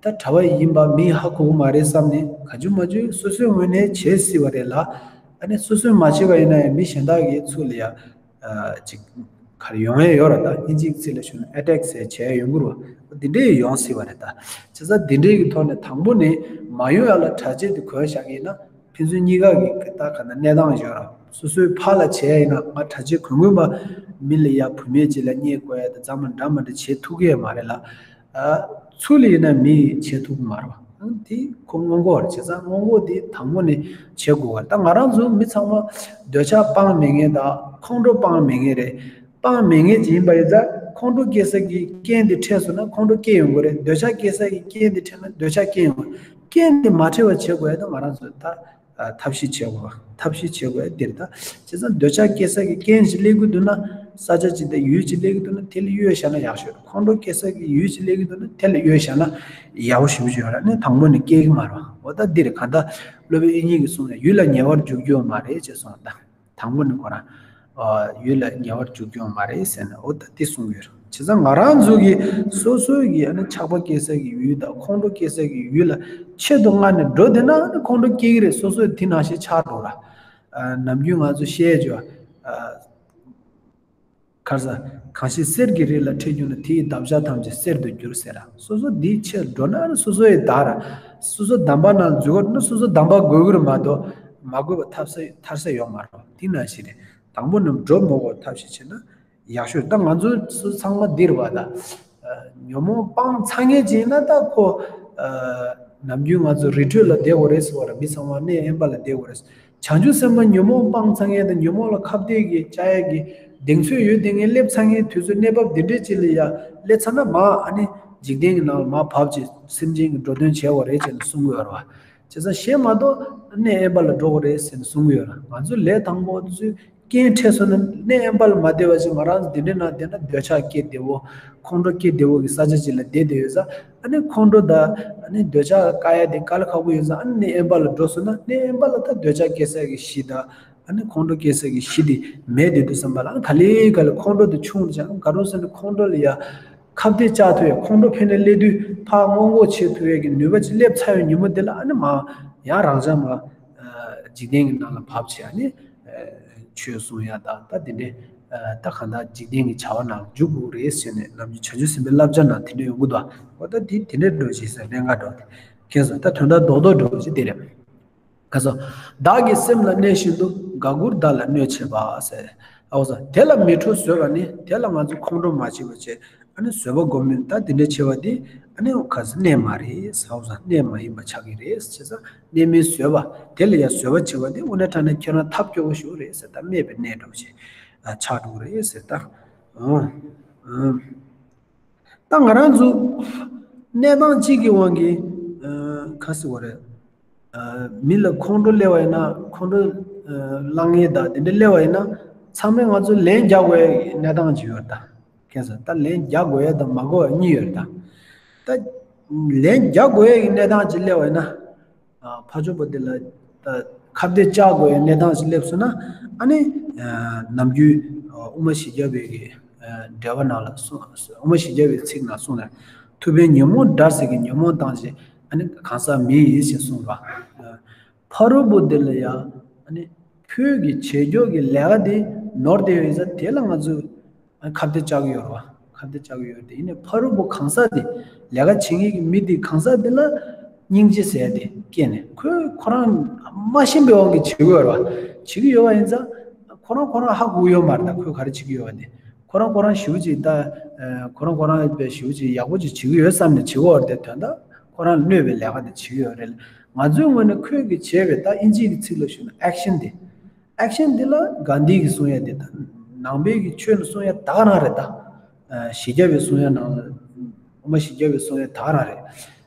ད་གྲྭ་པ་ཡིན་པ་མི་ཧ་གོ་གི་མ་རེད་བསམ་ནས་གང་བྱུང་མང་བྱུང་སོ་སོའི་ངོས་ནས་བྱེད་སྲིད་པ་རེད་ལ། ཨ་ནི་སོ་སོས་མ་བྱས་པ་ཡིན་ན་ཡང་མི་གཞན་དག་གིས་ཚུར་ལ་ཡ། ཅིག་ག་རེ་ཡོང་ཡས་ཡོད་ར། ད་དབྱིན་ཇིའི་ཚིག་ལ་ཞུས་ན་ཨེ་ཊེག་ཟེར་བྱས་ཡོང་གི་རེད་པ། འདི་འདྲས་ཡོང་སྲིད་པ་རེད་ད། བྱས་ཙང་འདི་འདྲས་ཀྱི་ཐོག་ནས་དང་པོ་ནས་མ་ཡོང་ཡ་ལ་གྲྭ་ཆས་དེ་གོན་བཞག་གི་ཡིན་ན། ཕན་ཚུན་གཉིས་ཀ་གི་ད་ག་ན་གནས་སྟངས་ཡོད་ར། སོ་སོའི་ཕར་ལ་བྱས་ཡིན་ན་ང་གྲྭ་ཆས་གོན་གོན་པ་མི་ལ་ཡ་བུད་མེད་ཅིག་ལ་བརྙས་བཀོད་ཡ་དང་རྫ་མ་འདྲ་མ་འདྲ་བྱེད་ཐུབ་ཀྱི་ཡོད་མ་རེད་ལ། ཚུར་ལ་ཡིན་ན་མི་བྱེད་ཐུབ་ཀྱི་མ་རེད་པ། དེ་ཁོ་སྔོན་འགོག་རེད། བྱས་ཙང་སྔོན་འགོག་དེ་དང་པོ་ནས་བྱེད་དགོས་པ་རེད། ད་ང་རང་ཚོ་མི་ཚང་མ་འདོད་ཆགས་སྤང་མེད་མཁན་དང་ཁོང་ཁྲོ་སྤང་མེད་མཁན་རེད། སྤང་མེད་མཁན་ཅིག་ཡིན་པ་ཡིན་ཙང་ཁོང་ཁྲོ་སྐྱེ་ས་གི་རྐྱེན་དེ་འཕྲད་སོང་ན་ཁོང་ཁྲོ་སྐྱེ་ཡོང་གི་རེད། འདོད་ཆགས་སྐྱེ་ས་གི་རྐྱེན་དེ་འཕྲད་ན་འདོད་ཆགས་སྐྱེ་ཡོང་གི་རེད། རྐྱེན་དེ་མ་འཕྲད་པ་བྱེད་དགོས་ཡ་ད་ང་རང་ཚོ་ད། ཐབས་ཤེས་བྱེད་དགོས། ཐབས་ཤེས་བྱེད་དགོས་འདིར་ད། བྱས་ཙང་འདོད་ཆགས་སྐྱེ་ས་གི་རྐྱེན་ཞིག་སླེབས་ཀྱི་འདུག་ན། ས་ཆ་ཅིག་དང་ཡུལ་ཅིག་སླེབས་ཀྱི་འདུག་ན་དེ་ལ་གཡོལ་བཞག་ན་ཡག་ཤོས་རེད། ཁོང་ཁྲོ་སྐྱེ་ས་གི་ཡུལ་ཅིག་སླེབས་ཀྱི་འདུག་ན་དེ་ལ་གཡོལ་བཞག་ན་ཡག་པོ་ཞེ་པོ་ཅིག་ཡོད་རེད། ཨ་ནི་དང་པོ་ནས་སྐྱེ་གི་མ་རེད་པ། འོ་ད་འདིར་གང་ལྟར་སློབ་དཔོན་དབྱིག་གཉེན་གྱིས་གསུངས་ན་ཡུལ་ལ་ཉེ་བར་འཇུག་རྒྱུ་ཡོད་མ་རེད་ཅེས་གསུངས་ད། དང་པོ་ནས་ཁོ་རང་། ཨ། ཡུལ་ལ་ཉེ་བར་འཇུག་རྒྱུ་ཡོད་མ་རེད་ཟེར་ནས་འོ་ད་དེ་གསུངས་ཡོད་རེད། བྱས་ཙང་ང་རང་ཚོ་གི་སོ་སོའི་གི་ཨ་ནི་ཆགས་པ་སྐྱེ་ས་གི་ཡུལ་དང་ཁོང་ཁྲོ་སྐྱེ་ས་གི་ཡུལ་ལ་ཆེད་དུ་མངགས་ནས་འགྲོ་བསྡད་ན་ཨ་ནི་ཁོང་ཁྲོ་སྐྱེ་གི་རེད། སོ་སོའི་དེ་ནང་བཞིན་ཆགས་འགྲོ་ར། ཨ། ནམ་རྒྱུན་ང་ཚོ་བཤད་རྒྱུ། ཨ། ཁར་ས། གང་ཞིག་གསེར་གྱི་རི་ལ་འཕྲད་གྱུར་ན་དེ་ཡི་འདབ་ཆགས་ཐམས་ཅད་གསེར་དུ་འགྱུར་ཟེར་ར། སོ་སོ་འདིའི་ཆེད་འགྲོ་ན་ཨ་ནི་སོ་སོ་ཡི་བདག་ར། སོ་སོ་འདམ་པ་ནང་འཛུལ་བ་ན་སོ་སོ་འདམ་པ་དགོས་ཀྱི་རེད་མ་གཏོགས་མ་དགོས་པ་ཐར་ས་ཐར་ས་ཡོད་མ་རེད། དེ་ནང་བཞིན་རེད། དང་པོ་ནས་འགྲོ་མི་དགོས་ཐབས་ཤེས་བྱས་ན་ཡག་ཤོས། ད་ང་ཚོ་ཚོ་ཚང་མ་འདིར་བ་ད། ཉོན་མོངས་སྤང་ཚར་མཁན་ཅིག་ཡིན་ན་ད་ཁོ། ནམ་རྒྱུན་ང་ཚོ་རི་ཁྲོད་ལ་བསྡད་དགོས་རེད་ཟེར་བ་རེད། མི་ཚང་མ་གནས་དབེན་པ་ལ་བསྡད་དགོས་རེད། བྱང་ཆུབ་སེམས་དཔའ་ཉོན་མོངས་སྤང་ཚར་མཁན་དང་ཉོན་མོངས་ལ་ཁ་གཏད་ཀྱི་བཅའ་ཡག་གི་གདེང་ཚོད་ཡོད་དེ་ངས་སླེབས་ཚར་མཁན་དུས་ཚོད་གནས་བབ་འདི་འདྲས་ཅིག་ལ་ཡ་སླེབས་ཚར་ན་མ་ཨ་ནི་འཇིག་རྟེན་གྱི་ནང་ལ་མ་བབས་ཅིག་སེམས་ཅན་གྱི་འགྲོ་དོན་བྱས་པ་རེད་ཅེས་ནས་གསུང་གི་ཡོད་རེད་བ། བྱས་ཙང་གཞན་མ་གཏོགས་གནས་དབེན་པ་ལ་འགྲོ་དགོས་རེད་ཟེར་ནས་གསུང་གི་ཡོད་རེད། ང་ཚོ་ལས་དང་པོ་ཚོས་རྐྱེན་འཕྲད་སོང་ན་གནས་དབེན་པ་ལ་མ་བསྡད་པ་ཅིག་ང་རང་ཚོ་འདི་འདྲའི་ནང་བསྡད་ན་འདོད་ཆགས་སྐྱེ་བདེ་བོ། ཁོང་ཁྲོ་སྐྱེ་བདེ་བོ་གི་ས་ཆ་ཅིག་ལ་བསྡད་བསྡད་ཡོད་ཙང་ཨ་ནི་ཁོང་ཁྲོ་དང་ཨ་ནི་འདོད་ཆགས་བཀག་ཡ་དེ་དཀའ་ལས་ཁག་པོ་ཡོད་ཙང་ཨ་ནི་གནས་དབེན་པ་ལ་འགྲོ་སོང་ན་གནས་དབེན་པ་ལ་ད་འདོད་ཆགས་སྐྱེ་ས་གི་གཞི་དང་ཨ་ནི་ཁོང་ཁྲོ་སྐྱེ་ས་གི་གཞི་དེ་མེད་བསྡད་འདུག་བསམ་པ་ལ་ཨ་ནི་ག་ལེ་ག་ལེ་ཁོང་ཁྲོ་དེ་ཆུང་དུ་ཆགས། ག་རེ་ཟེར་ན་ཁོང་ཁྲོ་ལ་ཡ་ཁ་གཏད་བཅག་ཐུབ་ཡ། ཁོང་ཁྲོ་ཕན་ནས་སླེབས་དུས་ཕར་སྔོན་འགོག་བྱེད་ཐུབ་ཡ་གི་ནུས་པ་ཅིག་སླེབས་ཚར་བའི་ཉིན་མོ་དེ་ལ་ཨ་ནི་མ་ཡང་རང་འཇགས་མ། འཇིག་རྟེན་གྱི་ནང་ལ་བབས་བྱས་ནས་ཆོས་གསུང་ཡ་དང་ད་དེ་འདྲའི་ད་གང་ལྟར་འཇིག་རྟེན་གྱི་བྱ་བ་ནང་ལ་འཇུག་དགོས་རེད་ཟེར་ནས་ནམ་རྒྱུན་བྱང་ཆུབ་སེམས་དཔའི་བསླབ་བྱ་ནང་དེ་འདྲ་ཡོང་གི་འདུག་འོ་ད་དེ་དེ་འདྲའི་འགྲོ་བྱེད་ཟེར་གནད་འགག་འགྲོ་དེ་མཁྱེན་སོང་། ད་དོན་དག་རྡོག་རྡོག་འགྲོ་བྱེད་དེ་རེད། ག་སོ། བདག་གི་སེམས་ལ་གནས་བཞིན་དུ། དགའ་མགུར་བདག་ལ་གནོད་བྱེད་པ་ཟེར། ཨའོ་ཟ། དེ་ལ་མི་ཁྲོ་བཟོད་པ་ནི་དེ་ལ་ང་ཚོས་ཁོང་ཁྲོ་མ་བྱེད་པ་བྱས་ཨ་ནི་བཟོད་པ་སྒོམ་ནས་ད་དེ་འདྲ་བྱེད་པ་དེ་ཨ་ནི་ག་ས་གནས་མ་རེད་ཟ། ཨའོ་ཟ། གནས་མ་ཡིན་པ་ཆགས་ཀྱི་རེད་བྱས་ཙང་གནས་མིན་བཟོད་པ་དེ་ལ་ཡང་བཟོད་པ་བྱེད་པ་དེ་དངོས་གནས་དྲང་གནས་ཁྱོད་རང་ཐབས་སྐྱོ་བོ་ཞིག་རེད་ཟེར། ད་སྨད་པའི་གནས་འགྲོ་བྱེད་ཆགས་འགྲོ་གི་རེད་ཟེར་ད། ཨོ། ཨོ། ད་ང་རང་ཚོ་གནས་སྟངས་གཅིག་གི་དབང་གིས་ཨ་ག་ཟེར་བ་རེད། ཨ་མི་ལ་ཁོང་ཁྲོ་སླེབས་པ་ཡིན་ན་ཁོང་ཁྲོ་ཨ་བསླང་ངེས་དང་དེ་འདྲ་སླེབས་པ་ཡིན་ན་ཚང་མས་ང་ཚོ་ལན་རྒྱག་དགོས་ཡ་གནས་སྟངས་ཅིག་ཡོད་རེད་ད། མཁྱེན་སོང་། ད་ལན་རྒྱག་དགོས་ཡ་དང་མ་དགོས་ཡ་གཉིས་ཡོད་རེད་ད། ད་ལན་རྒྱག་དགོས་ཡ་གི་གནས་སྟངས་ཅིག་སླེབས་པ་ཡིན་ན། ཨ་ཕར་ཕྱོགས་པོ་དེ་ལ་ད་ཁ་གཏད་བཅག་དགོས་ཡ་གནས་སྟངས་ཤིག་སླེབས་སོང་ན་ཨ་ནི་ཨ་ནམ་རྒྱུན་ཨ་དབུ་མ་བཞི་བརྒྱ་པའི་གི་ཨ་འགྲེལ་པ་ནང་ལ་གསུངས། དབུ་མ་བཞི་བརྒྱ་པའི་ཚིག་ནང་གསུངས་ནས་ཐུབ་པས་ཉོན་མོངས་དགྲར་ཟད་ཀྱི། ཉོན་མོངས་དང་བཅས་ཨ་ནི་གང་ཟག་མི་ཡིན་ཞེས་གསུངས་པ། ཨ་ཕ་རོལ་པོ་དེ་ལ་ཡང་ཨ་ནི་ཁྱོད་ཀྱི་བྱེད་ཕྱོགས་ཀྱི་ལས་ཀ་དེ་ནོར་བསྡད་ཡོད་ས་དེ་ལ་ང་ཚོས། ཁ་གཏད་བཅག་གི་ཡོད་རེད་བ། ཁ་གཏད་བཅག་གི་ཡོད་རེད་དེ། ཡིན་ནའི་ཕ་རོལ་པོ་གང་ཟག་དེ་ལས་ཀ་བྱེད་མཁན་གྱི་མི་དེ་གང་ཟག་དེ་ལ་སྙིང་རྗེ་ཟེར་དེ་སྐྱེས་ནས་ཁོས་ཁོ་རང་མ་ཤེས་པའི་དབང་གིས་བྱེད་ཀྱི་ཡོད་རེད་བ། བྱེད་ཀྱི་ཡོད་པ་ཡིན་ཙང་ཁོ་རང་ཁོ་རང་ཧ་གོ་གི་ཡོད་མ་རེད། ད་ཁོས་ག་རེ་བྱེད་ཀྱི་ཡོད་པ་དེ་ཁོ་རང་ཁོ་རང་ཞེ་པོ་ཅིག་ད་ཁོ་རང་ཁོ་རང་དཔེ་ཞེ་པོ་ཅིག་ཡག་པོ་ཅིག་བྱེད་ཀྱི་ཡོད་བསམ་ནས་བྱེད་ཀྱི་ཡོད་རེད་དེ། དོན་དག་ཁོ་རང་ལ་གནོད་པའི་ལས་ཀ་དེ་བྱེད་ཀྱི་ཡོད་རེད། ང་ཚོའི་ངོས་ནས་ཁོས་གི་བྱས་པའི་ད་ཨིན་ཇིའི་གི་ཚིག་ལ་ཞུས་ན་ཨེག་ཤན་དེ། ཨེག་ཤན་འདི་ལ་གྷན་དྷི་གིས་གསུང་ཡ་འདི་དང་ནང་པའི་གི་ཆོས་ལ་གསུང་ཡ་ད་ག་རང་རེད་ད། ཨ་བཞི་བརྒྱ་པའི་གསུང་ཡ་ནང་ལ་དབུ་མ་བཞི་བརྒྱ་པའི་གསུང་ཡ་ད་ག་རང་རེད།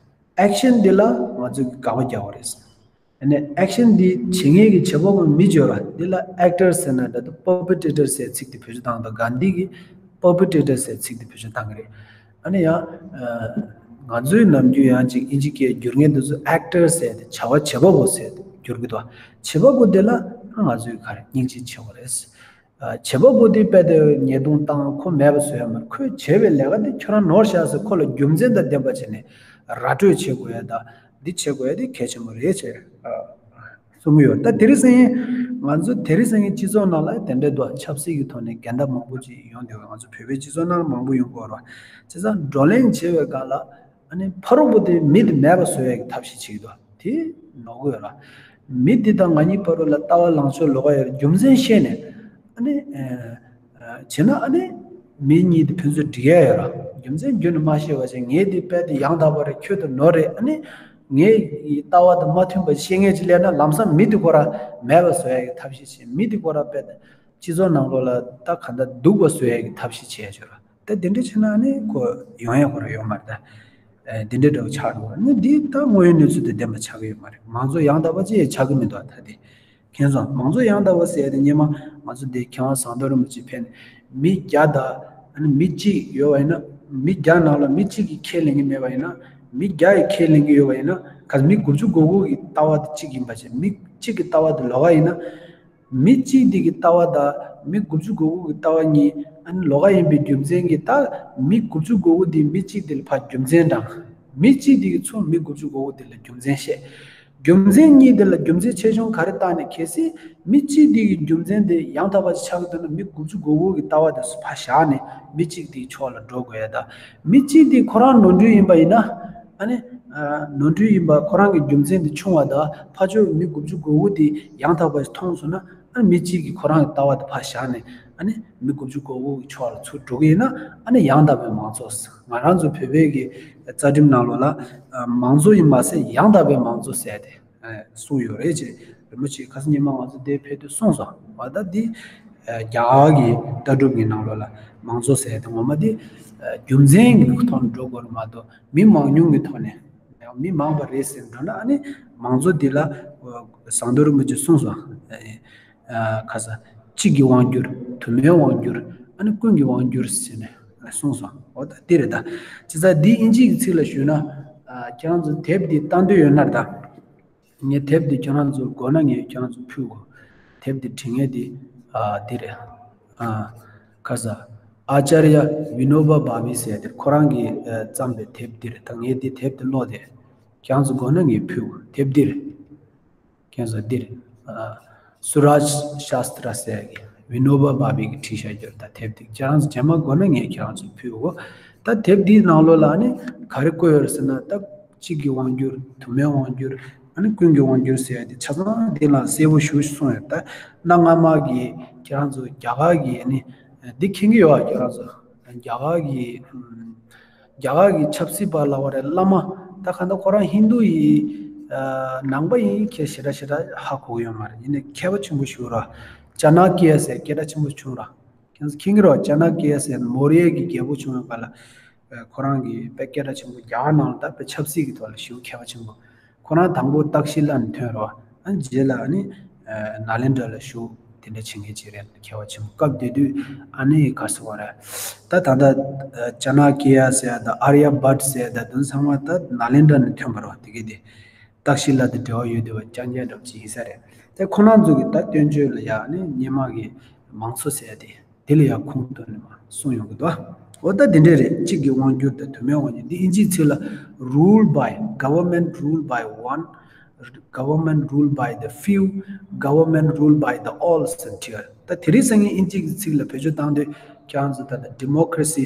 ཨེག་ཤན་འདི་ལ་ང་ཚོས་གི་དགག་པ་རྒྱག་པ་རེད། ཨ་ནི་ཨེག་ཤན་འདི་བྱེད་མཁན་གི་བྱེད་པ་པོ་མི་བརྗོད་པ་འདི་ལ་ཨེག་ཊར་ཟེར་ན་འདྲ་འདུག་པར་པེ་ཊེ་ཊར་ཟེར་ཚིག་དེ་བེད་སྤྱོད་བཏང་འདུག་གྷན་དྷི་གིས་པར་པེ་ཊེ་ཊར་ཟེར་ཚིག་དེ་བེད་སྤྱོད་བཏང་གི་རེད། ཨ་ནི་ཡང་ང་ཚོའི་ནམ་རྒྱུན་ཡང་ཅིག་ཨིན་ཇི་སྐད་བསྒྱུར་མཁན་དེ་ཚོ་ཨེག་ཊར་ཟེར་ཏེ་བྱ་བ་བྱེད་པ་པོ་ཟེར་ཏེ་བསྒྱུར་གི་འདུག་བྱེད་པ་པོ་དེ་ལ་ང་ཚོས་ག་རེ་སྙིང་རྗེ་ཆེ་བ་རེད། བྱེད་པ་པོ་དེ་དཔེ་དེ་ཉེས་རྡུང་བཏང་ཁོ་མེད་པ་བཟོ་ཡ་མ་རེད། ཁོས་བྱས་པའི་ལས་ཀ་དེ་ཁྱོད་རང་ནོར་བཞག་ཟེར་ཁོ་ལ་རྒྱུ་མཚན་དང་ལྡན་པ་བྱས་ནས་ར་སྤྲོད་བྱེད་དགོས་ཡ་དང་འདི་བྱེད་དགོས་ཡ་དེ་གལ་ཆེན་པོ་རེད་ཅེས། གསུང་གི་ཡོད། ད་དེ་རིང་སང་ཉིན་ང་ཚོ་དེ་རིང་སང་ཉིན་སྤྱི་ཚོགས་ནང་ལ་དེ་འདྲའི་འདུག་ཆབ་སྲིད་ཀྱི་ཐོག་ནས་འགལ་ཟླ་མང་པོ་ཅིག་ཡོང་བསྡད་ཡོད། ང་ཚོ་བོད་པའི་སྤྱི་ཚོགས་ནང་ལ་མང་པོ་ཡོང་གི་ཡོད་རེད་བ། བྱས་ཙང་བགྲོ་གླེང་བྱེད་པའི་སྒང་ལ་ཨ་ནི་ཕ་རོལ་པོ་དེ་མི་དེ་མེད་པ་བཟོ་ཡ་གི་ཐབས་ཤེས་བྱེད་ཀྱི་འདུག་དེ་ནོར་གི་ཡོད་རེད། མི་དེ་དང་ང་གཉིས་བར་ལ་ལྟ་བ་ལངས་ཕྱོགས་ལོགས་ཀ་ཡོད་རེད། རྒྱུ་མཚན་ཤེས་ནས་ཨ་ནི། བྱས་ན་ཨ་ནི་མི་གཉིས་དེ་ཕན་ཚུན་འགྲིག་ཡ་ཡོད་ར། རྒྱུ་མཚན་རྒྱུ་ནི་མ་ཤེས་པ་བྱས་ངའི་དེ་དཔེ་དེ་ཡང་དག་པ་རེད། ཁྱོད་དེ་ནོར་རེད། ཨ་ནི་ངའི་ལྟ་བ་དང་མ་མཐུན་པ་བཤད་མཁན་ཅིག་སླེབས་ན་ལམ་སང་མི་དེ་ཁོ་ར་མེད་པ་བཟོ་ཡ་གི་ཐབས་ཤེས་བྱས། མི་དེ་ཁོ་ར་དཔེ་དེ་སྤྱི་ཚོགས་ནང་ལོགས་ལ་ད་ག་འདྲ་སྡུག་པ་བཟོ་ཡ་གི་ཐབས་ཤེས་བྱས་ཡ་ཡོད་ར། ད་དེ་འདྲ་བྱས་ན་ཨ་ནི་ཁོ་ཡོང་ཡ་ཁོ་ར་ཡོད་མ་རེད་ད། ཨ་དེ་འདྲ་འདྲ་བོ་ཆགས་འགྲོ་བ་ནི་འདི་ད་དངོས་ཡོད་གནས་ཚུལ་དང་ལྡན་པ་ཆགས་ཀྱི་ཡོད་མ་རེད། མང་གཙོ་ཡང་དག་པ་ཅིག་ཡང་ཆགས་ཀྱི་མི་འདུག་ད་དེ། མཁྱེན་སོང་། མང་གཙོ་ཡང་དག་པ་ཟེར་ཡ་དེ་སྔོན་མ་ང་ཚོ་འདི་མཁས་དབང་ཟམ་གདོང་རིན་པོ་ཆེ་ཕེབས་ནས་མི་བརྒྱ་དང་ཨ་ནི་མི་གཅིག་ཡོད་པ་ཡིན་ན། མི་བརྒྱ་ནང་ལ་མི་གཅིག་གིས་ཁས་ལེན་གྱི་མེད་པ་ཡིན་ན། མི་བརྒྱ་ཡིས་ཁས་ལེན་གྱི་ཡོད་པ་ཡིན་ན། གལ་སྲིད་མི་དགུ་བཅུ་གོ་དགུ་གི་ལྟ་བ་དེ་གཅིག་ཡིན་པ་བྱས། མི་གཅིག་གི་ལྟ་བ་དེ་ལོགས་ཀ་ཡིན་ན། མི་གཅིག་དེ་གི་ལྟ་བ་དང་མི་དགུ་བཅུ་གོ་དགུ་གི་ལྟ་བ་གཉིས་ཨ་ནི་ལོགས་ཀ་ཡིན་པའི་རྒྱུ་མཚན་གྱིས་ད་མི་དགུ་བཅུ་གོ་དགུ་དེ་མི་གཅིག་དེ་ལ་ཕར་རྒྱུ་མཚན་དྲངས། མི་གཅིག་དེ་གིས་ཚུར་མི་དགུ་བཅུ་གོ་དགུ་དེ་ལ་རྒྱུ་མཚན་བཤད། རྒྱུ་མཚན་གཉིས་དེ་ལ་རྒྱུ་མཚན་ཆེ་ཆུང་ག་རེ་བཏགས་ནས། གལ་སྲིད་མི་གཅིག་དེ་གི་རྒྱུ་མཚན་དེ་ཡང་དག་པ་ཞིག་ཆགས་ཀྱི་འདུག་ན། མི་དགུ་བཅུ་གོ་དགུ་གི་ལྟ་བ་དེ་ཚོ་ཕར་བཞག་ནས་མི་གཅིག་དེའི་ཕྱོགས་ལ་འགྲོ་དགོས་ཡ་ད། མི་གཅིག་དེ་ཁོ་རང་ནོར་འཁྲུལ་ཡིན་པ་ཡིན་ན། ཨ་ནི། ཨ་ནོར་འཁྲུལ་ཡིན་པ་ཁོ་རང་གི་རྒྱུ་མཚན་དེ་ཆུང་བ་དང་། ཕར་ཕྱོགས་མི་དགུ་བཅུ་གོ་དགུ་དེ་ཡང་དག་པ་ཞིག་མཐོང་སོང་ན། ཨ་ནི་མི་གཅིག་གིས་ཁོ་རང་གི་ལྟ་བ་དེ་ཕར་བཞག་ནས། ཨ་ནི་མི་དགུ་བཅུ་གོ་དགུ་གི་ཕྱོགས་ལ་ཚུར་འགྲོ་གི་ཡིན་ན། ཨ་ནི་ཡང་དག་པའི་མང་གཙོ། ང་རང་ཚོ་བོད་པའི་གི་རྩ་ཁྲིམས་ནང་ལོགས་ལ་ཨ་མང་གཙོ་ཡིན་མ་ཟད་ཡང་དག་པའི་མང་གཙོ་ཟེར་ཏེ་ཨ་གསུངས་ཡོད་རེད་ཅེས་རིན་པོ་ཆེས་ཁ་སང་ཉི་མ་ང་ཚོ་དེ་ཕེབས་དུས་གསུངས་སོང་། འོ་ད་འདི་ཨ་རྒྱ་གར་གྱི་ལྟ་གྲུབ་ཀྱི་ནང་ལོགས་ལ་མང་གཙོ་ཟེར་ཏེ་ངོ་མ་འདི་ཨ་རྒྱུ་མཚན་གྱི་ཐོག་ནས་འགྲོ་དགོས་རེད་མ་གཏོགས། མི་མང་ཉུང་གི་ཐོག་ནས་ཡང་མི་མང་བ་རེད་ཟེར་འགྲོ་ན། ཨ་ནི་མང་གཙོ་འདི་ལ་ཟམ་གདོང་རིན་པོ་ཆེས་གསུངས་སོང་། ཨ་ཁ་ས་གཅིག་གི་དབང་བསྒྱུར། དུ་མའི་དབང་བསྒྱུར། ཨ་ནི་ཀུན་གྱི་དབང་བསྒྱུར་ཟེར་ནས་གསུངས་སོང་། འོ་ད་འདི་རེད་ད། བྱས་ཙང་འདི་ཨིན་ཇིའི་ཚིག་ལ་ཞུས་ན། ཨ་ཁྱེད་རང་ཚོ་དེབ་འདི་བཏང་འདོད་ཡོད་ན་ད། ངས་དེབ་འདི་ཁྱེད་རང་ཚོར་དགོས་ན་ངས་ཁྱེད་རང་ཚོར་ཕུལ་དགོས། དེབ་འདི་འབྲི་མཁན་འདི་ཨ་འདི་རེད། ཨ་ཁ་ས་ཨ་ཅར་ཡ་བི་ནོ་བ་བྷ་བྷི་ཟེར་དེ་ཁོ་རང་གིས་ཨ་བརྩམས་པའི་དེབ་འདི་རེད། ད་ངས་འདི་དེབ་འདི་ཀློག་དེ་ཁྱེད་རང་ཚོར་དགོས་ན་ངས་ཕུལ་དགོས། དེབ་འདི་རེད། ཁྱེད་རང་ཚོ་འདི་རེད། སུ་རཱཇ་ཤཱསྟྲ་ཟེར་གི་བི་ནོ་བ་བྷ་བྷི་གིས་བྲིས་བཞག་རྒྱུ་རེད། ད་དེབ་དེ་ཁྱེད་རང་ཚོ་རྗེས་མ་དགོས་ན་ངས་ཁྱེད་རང་ཚོ་ཕུལ་གོ། ད་དེབ་འདིའི་ནང་ལོགས་ལ་ནི་ག་རེ་བཀོད་ཡོད་རེད་ཟེར་ན། ད་གཅིག་གི་དབང་སྒྱུར། དུ་མའི་དབང་སྒྱུར། ཨ་ནི་ཀུན་གྱི་དབང་སྒྱུར་ཟེར་ཡ་དེ་ཆ་ཚང་འདི་ལ་གསལ་པོ་ཞེ་པོ་གསུངས་ཡོད། ད་གནའ་སྔ་མ་གི་ཁྱེད་རང་ཚོ་རྒྱ་གར་གི་ནི་འདི་མཁྱེན་གྱི་ཡོད་པ། ཁྱེད་རང་ཚོ་རྒྱ་གར་གི་ཨམ། རྒྱ་གར་གྱི་ཆབ་སྲིད་པ་ལབ་པ་རེད། བླ་མ། ད་ག་ད་ཁོ་རང་ཧིན་རྡུ་ཡི་ཨ་ནང་པ་ཡིན། ཁྱེད་ཞེ་དྲག་ཞེ་དྲག་ཧ་གོ་གི་ཡོད་མ་རེད། ཡིན་ནའི་མཁས་པ་ཆེན་པོ་ཞིག་རེད། ཅ་ན་ཀི་ཡ་ཟེར་སྐད་གྲགས་ཆེན་པོ་བྱུང་ར། ཁྱེད་ཚོ་མཁྱེན་གྱི་རེད། ཅ་ན་ཀི་ཡ་ཟེར་མོ་རི་ཡ་གི་རྒྱལ་པོ་བྱུང་བའི་སྐབས་ལ་ཨ་ཁོ་རང་གི་དཔེ་སྐད་གྲགས་ཆེན་པོ། རྒྱ་གར་ནང་ལ་ད་དཔེ་ཆབ་སྲིད་ཀྱི་ཐོག་ལ་ཞེ་པོ་མཁས་པ་ཆེན་པོ། ཁོ་རང་དང་པོ་ཏག་ཤི་ལ་ནས་ཐོན་རོགས། ཨ་ནི་རྗེས་ལ་ཨ་ནི་ཨ་ནཱ་ལེནྡྲ་ལ་བཞུགས། དེ་འདྲ་བྱེད་མཁན་ཅིག་རེད། མཁས་པ་ཆེན་པོ། སྐབས་དེ་དུས་ཨ་ནི་ག་རེ་ཟེར་དགོས་རེད། ད་ད་ལྟ་ཨ་ཅ་ན་ཀི་ཡ་ཟེར་ཡ་དང་ཨར་ཡ་བྷཊ་ཟེར་ཡ་དང་དེ་ཚང་མ་ད་ནཱ་ལེནྡྲ་ནས་ཐོན་པ་རེད་པ། དེ་ག་དེ་ཏག་ཤི་ལ་དང་འབྲེལ་བ་ཡོད་བསྡད་པ་རྐྱང་རྐྱང་འདྲ་པོ་ཅིག་ཡིན་ས་རེད། དེ་ཁོ་རང་ཚོ་གི་ད་བསྟན་བཅོས་ལ་ཡ་ཨ་ནི་སྔོན་མ་གི་མང་གཙོ་ཟེར་ཡ་དེ། དེ་ལ་ཡང་ཁུངས་བཏོན་ནས་མར་གསུངས་ཡོང་གི་འདུག་འོ་ད་དེ་འདྲས་རེད། གཅིག་གི་དབང་སྒྱུར་དང་དུ་མའི་དབང་སྒྱུར། འདི་ཨིན་ཇིའི་ཚིག་ལ་rule by, government rule by one, government rule by the few, government rule by the all ཟེར་བྲིས་ཡོད། ད་དེ་རིང་སང་ཉིན་ཨིན་ཇི་གི་ཚིག་ལ་བེད་སྤྱོད་བཏང་དུས་ཁྱེད་རང་ཚོ་ད་ལྟ་democracy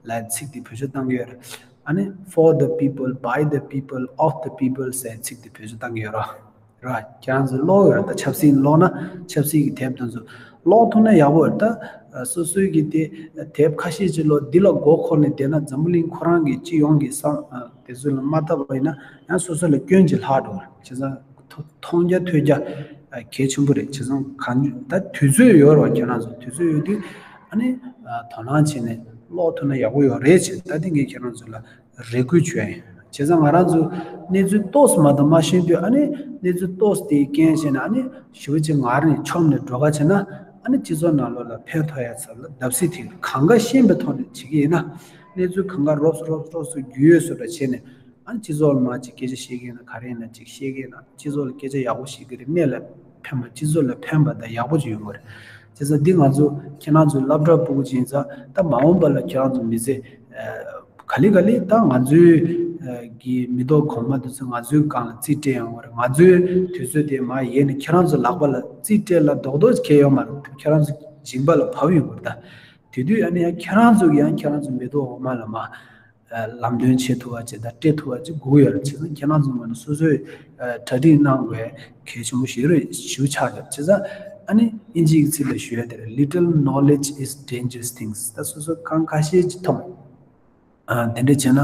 ལབ་ཚིག་དེ་བེད་སྤྱོད་བཏང་གི་ཡོད་རེད། ཨ་ནི་for the people, by the people, of the people ཟེར་ཚིག་དེ་བེད་སྤྱོད་བཏང་གི་ཡོད་རེད། ར། ཁྱེད་རང་ཚོ་ཀློག་ཡོད་རེད། ད་ཆབ་སྲིད་ཀློག་ན་ཆབ་སྲིད་ཀྱི་དེབ་དེ་ཚོ་ཀློག་ཐུབ་ན་ཡག་པོ་རེད། ད་སོ་སོའི་གི་དེ་དེབ་ཁ་ཤས་ཅིག་ཀློག་འདི་ལ་མགོ་འཁོར་ནས་བསྡད་ན་འཛམ་བུ་གླིང་ཁོ་རང་གི་སྤྱི་ཡོངས་ཀྱི་བསམ་དེ་ཚོ་ལ་མ་བལྟས་པ་ཡིན་ན་ཡང་སོ་སོ་ལ་སྐྱོན་ཅིག་ལྷག་འགྲོ་གི་རེད། བྱས་ཙང་མཐོང་རྒྱ་ཐོས་རྒྱ་གལ་ཆེན་པོ་རེད། བྱས་ཙང་གང་ད་དུས་ཚོད་ཡོད་རེད་པ། ཁྱེད་རང་ཚོ་དུས་ཚོད་ཡོད་དུས་ཨ་ནི་དོ་སྣང་བྱས་ནས་ཀློག་ཐུབ་ན་ཡག་པོ་ཡོད་རེད་ཅེས་ད་ལྟ་ངས་ཁྱེད་རང་ཚོ་ལ་རེ་སྐུལ་བྱས་ཡིན། བྱས་ཙང་ང་རང་ཚོ་གནས་ཚུལ་ཏོག་ཙམ་མ་གཏོགས་མ་ཤེས་དུས་ཨ་ནི་གནས་ཚུལ་ཏོག་ཙམ་དེའི་རྐྱེན་བྱས་ནས་ཨ་ནི་ཞེ་པོ་ཅིག་ངར་ནས་འཆོམས་ནས་འགྲོ་ག་བྱས་ན་ཨ་ནི་སྤྱི་ཚོགས་ནང་ལོགས་ལ་ཕན་ཐོགས་ཡ་ཚབ་ལ་བརྡབ་གསིག་ཐེབས། གང་ག་ཤེས་པའི་ཐོག་ནས་བྱེད་ཀྱི་ཡིན་ན་གནས་ཚུལ་གང་ག་རོབ་ཙམ་རོབ་ཙམ་རོབ་ཙམ་རྒྱུས་ཡོད་བཟོ་འདྲ་བྱས་ནས་ཨ་ནི་སྤྱི་ཚོགས་ལ་མར་ཅིག་སྐད་ཆ་བཤད་ཀྱི་ཡིན་ན། ག་རེ་ཡིན་ན་ཅིག་བཤད་ཀྱི་ཡིན་ན་སྤྱི་ཚོགས་ལ་སྐད་ཆ་ཡག་པོ་བཤད་ཀྱི་རེད། གནད་ལ་ཕན་པ། སྤྱི་ཚོགས་ལ་ཕན་པ་དང་ཡག་པོ་ཅིག་ཡོང་གི་རེད། བྱས་ཙང་འདི་ང་ཚོ་ཁྱེད་རང་ཚོའི་སློབ་གྲྭ་སྤུ་གུ་ཅིག་ཡིན་ཙང་ད་མ་འོངས་པ་ལ་ཁྱེད་རང་ཚོ་མི་ཚེ་ཨ་ག་ལེ་ག་ལེ་ད་ང་ཚོའི་ཨ་གི་མི་ཐོག་གོང་མ་དེ་ཚོས་ང་ཚོའི་སྒང་ལ་རྩིས་སྤྲད་ཡོང་བ་རེད། ང་ཚོའི་དུས་ཚོད་དེ་མར་ཡལ་ནས་ཁྱེད་རང་ཚོ་ལག་པ་ལ་རྩིས་སྤྲད་ལ་རྡོག་རྡོག་ཁེལ་ཡོང་མ་རེད། ཁྱེད་རང་ཚོ་མཇིང་པ་ལ་བབས་ཡོང་གི་རེད། ད་དེ་དུས་ཨ་ནི་ཡང་ཁྱེད་རང་ཚོ་གི་ཡང་ཁྱེད་རང་ཚོ་མི་ཐོག་འོག་མ་ལ་མར་ལམ་སྟོན་བྱེད་ཐུབ་པ་ཅིག་དང་སྤྲད་ཐུབ་པ་ཅིག་དགོས་ཡོད་རེད། བྱས་ཙང་ཁྱེད་རང་ཚོ་ངོས་ནས་སོ་སོས་ཨ་གྲ་སྒྲིག་གནང་དགོས་གལ་ཆེན་པོ་ཞིག་རེད་ཞུ་ཆགས་ཡོད། བྱས་ཙང་ཨ་ནི་དབྱིན་ཇིའི་ཚིག་ལ་ཞུ་ཡ་དེ་རེད། Little knowledge is dangerous things. ད་སོ་སོ་གང་ཁ་ཤས་ཅིག་མཐོང་ཨ་དེ་འདྲ་བྱས་ན་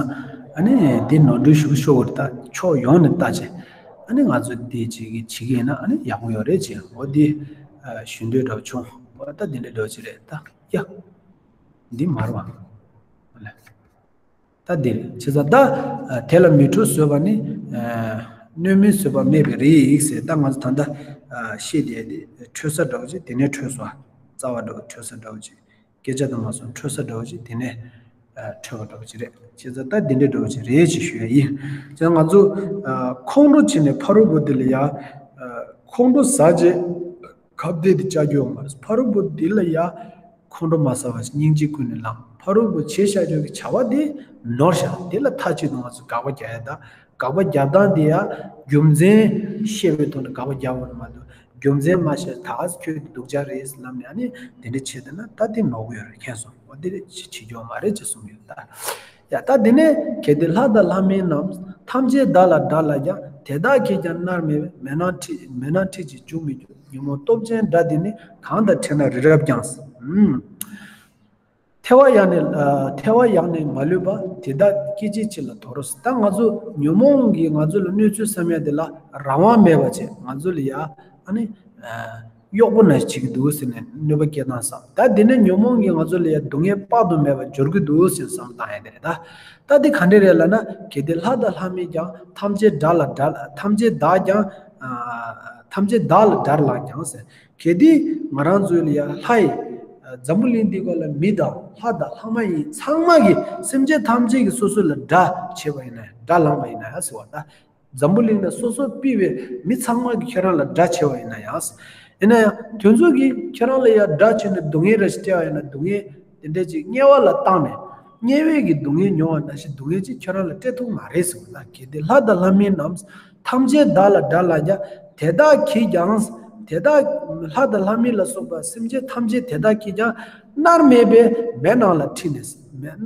ཨ་ནི་དེ་ནོར་འཁྲུལ་ཞིག་ཤོར་བ་རེད། ད་ཕྱོགས་ཡོངས་ནས་བལྟས་བྱས་ཨ་ནི་ང་ཚོ་དེ་ཅིག་གི་བྱེད་ཀྱི་ཡིན་ན་ཨ་ནི་ཡག་པོ་ཡོད་རེད་ཅེས་འོ་དེ་ཨ་ཞུ་འདོད་འདྲ་བོ་བྱུང་། འོ་ད་དེ་འདྲ་འདྲ་བོ་ཅིག་རེད། ད་ཡ། འདི་མ་རེད་པ། ད་འདིར་བྱས་ཙང་ད་ཨ་དེ་ལ་མིག་འཕྲུལ་བཟོས་པ་ནི་ཨ་གནོད་མེད་བཟོད་པ་མེད་པའི་རིགས་ཟེར། ད་ང་ཚོ་ད་ལྟ་ཨ་བཤད་བསྡད་དེ་འཕྲོད་ས་འདྲ་བོ་ཅིག་དེ་ནས་འཕྲོས་སོང་། རྩ་བ་འདྲ་བོ་འཕྲོད་ས་འདྲ་བོ་ཅིག་སྐད་ཆ་དང་མ་སོང་འཕྲོད་ས་འདྲ་བོ་ཅིག་དེ་ནས་ཨ་འཕྲོས་པ་འདྲ་བོ་ཅིག་རེད། བྱས་ཙང་ད་འདི་འདྲ་འདྲ་བོ་ཅིག་རེད་ཅེས་ཞུ་ཡ་ཡིན། བྱས་ཙང་ང་ཚོ་ཨ་ཁོང་ཁྲོ་བྱས་ནས་ཕ་རོལ་པོ་འདི་ལ་ཡ་ཨ་ཁོང་ཁྲོ་ཟ་རྗེས་ཁ་བརྡ་དེ་བཅའ་རྒྱུ་ཡོད་མ་རེད། ཕ་རོལ་པོ་འདི་ལ་ཡ་ཁོང་ཁྲོ་མ་ཟ་བར་སྙིང་རྗེ་ཀུན་ནས་བསླངས། ཕ་རོལ་པོ་བྱས་བཞག་རྒྱུ་གི་བྱ་བ་དེ་ནོར་བཞག་དེ་ལ་མཐའ་གཅིག་ཏུ་ང་ཚོས་དགག་པ་རྒྱག་ཡ། ད་དགག་པ་རྒྱག་སྟངས་དེ་ཡ་རྒྱུ་མཚན་ཤེས་པའི་ཐོག་ནས་དགག་པ་རྒྱག་དགོས་ནི་མ་གཏོགས་རྒྱུ་མཚན་མ་ཤེས་ད་ག་ཟེ་ཁྱོད་ཀྱི་སྡུག་ཅག་རེད་ལབ་ནས་ཨ་ནི་དེ་འདྲ་བྱས་བསྡད་ན་ད་དེ་ནོར་གི་ཡོད་རེད། མཁྱེན་སོང་། འོ་དེ་རེད་བྱེད་རྒྱུ་ཡོད་མ་རེད་ཅེས་གསུངས་ཡོད་ད། ཡ་ད་དེ་ནས་གལ་ཏེ་ལྷ་དང་ལྷ་མིན་རྣམས། ཐམས་ཅད་བདག་ལ་དགྲར་ལངས་ཀྱང་། དེ་དག་གིས་ཀྱང་མནར་མེད་པའི། མེད་སྣང་ཁྲིད་མེད་སྣང་ཁྲིད་ཀྱིས་འཇུག་མི་འགྱུར། ཉོན་མོངས་སྟོབས་ཅན་དགྲ་འདི་ནི། གང་དང་འཕྲད་ན་རི་རབ་ཀྱང་། ཨུམ། ཐལ་བ་ཡང་ནི་ཨ་ཐལ་བ་ཡང་ནི་མ་ལུས་པ། དེ་དག་སྐད་ཅིག་གཅིག་ལ་དོར་རོ། ད་ང་ཚོ་ཉོན་མོངས་ཀྱིས་ང་ཚོ་ལ་གནོད་འཚེ་བསམ་ཡ་དེ་ལ་རང་དབང་མེད་པ་བྱས་ང་ཚོ་ལ་ཡ་ཨ་ནི་ཨ། གཡོག་པོ་ནང་བཞིན་བྱེད་ཀྱི་འདུག་ཟེར་ནས་གནོད་པ་སྐྱེལ་སྟངས་བསམ། ད་དེ་ནས་ཉོན་མོངས་ཀྱིས་ང་ཚོ་ལ་ཡ་སྡུག་བསྔལ་དཔག་ཏུ་མེད་པ་སྦྱོར་གྱི་འདུག་ཟེར་བསམ་བློ་བཏང་ཡ་དེ་རེད་ད། ད་འདི་ག་འདྲ་རེད་ལབ་ན། གལ་ཏེ་ལྷ་དང་ལྷ་མིན་ཀྱང་། ཐམས་ཅད་དགྲ་ལ་དགྲ་ལ་ཐམས་ཅད་བདག་ཀྱང་། ཨ་ཐམས་ཅད་བདག་ལ་དགྲར་ལངས་ཀྱང་ཟེར། གལ་ཏེ་ང་རང་ཚོའི་ལ་ཡ་ལྷ་ཡི་ཨ་འཛམ་བུ་གླིང་འདི་སྒང་ལ་མི་དང་ལྷ་དང་ལྷ་མ་ཡིན་ཚང་མ་གིས་སེམས་ཅན་ཐམས་ཅད་ཀྱིས་སོ་སོ་ལ་དགྲ་བྱས་པ་ཡིན་ན་ཡང་། དགྲར་ལངས་པ་ཡིན་ན་ཡང་ཟེར་བ་ད། འཛམ་བུ་གླིང་ན་སོ་སོ་སྤིས་པའི་མི་ཚང་མ་གིས་ཁྱེད་རང་ལ་དགྲ་བྱས་པ་ཡིན་ན་ཡང་། ཡིན་ན་ཡང་དེ་ཚོ་གིས་ཁྱེད་རང་ལ་ཡང་དགྲ་བྱས་ནས་སྡུག་བསྔལ་རེ་ཞིག་སྤྲད་པ་ཡིན་ན། སྡུག་བསྔལ་དེ་འདྲ་ཅིག་དམྱལ་བ་ལ་བཏང་ནས་དམྱལ་བའི་གི་སྡུག་བསྔལ་མྱོང་བ་ནང་བཞིན་སྡུག་བསྔལ་ཅིག་ཁྱེད་རང་ལ་སྤྲད་ཐུབ་མ་རེད་ཟེར་བ་ན། གལ་ཏེ་ལྷ་དང་ལྷ་མིན་རྣམས། ཐམས་ཅད་བདག་ལ་དགྲར་ལངས་ཀྱང་། དེ་དག་གིས་ཀྱང་ དེ་དག་ལྷ་དང་ལྷ་མིན་ལ་སོགས་པ་སེམས་ཅན་ཐམས་ཅད་དེ་དག་གིས་ཀྱང་མནར་མེད་པའི་མེ་ནང་ལ་ཁྲིད་ནས།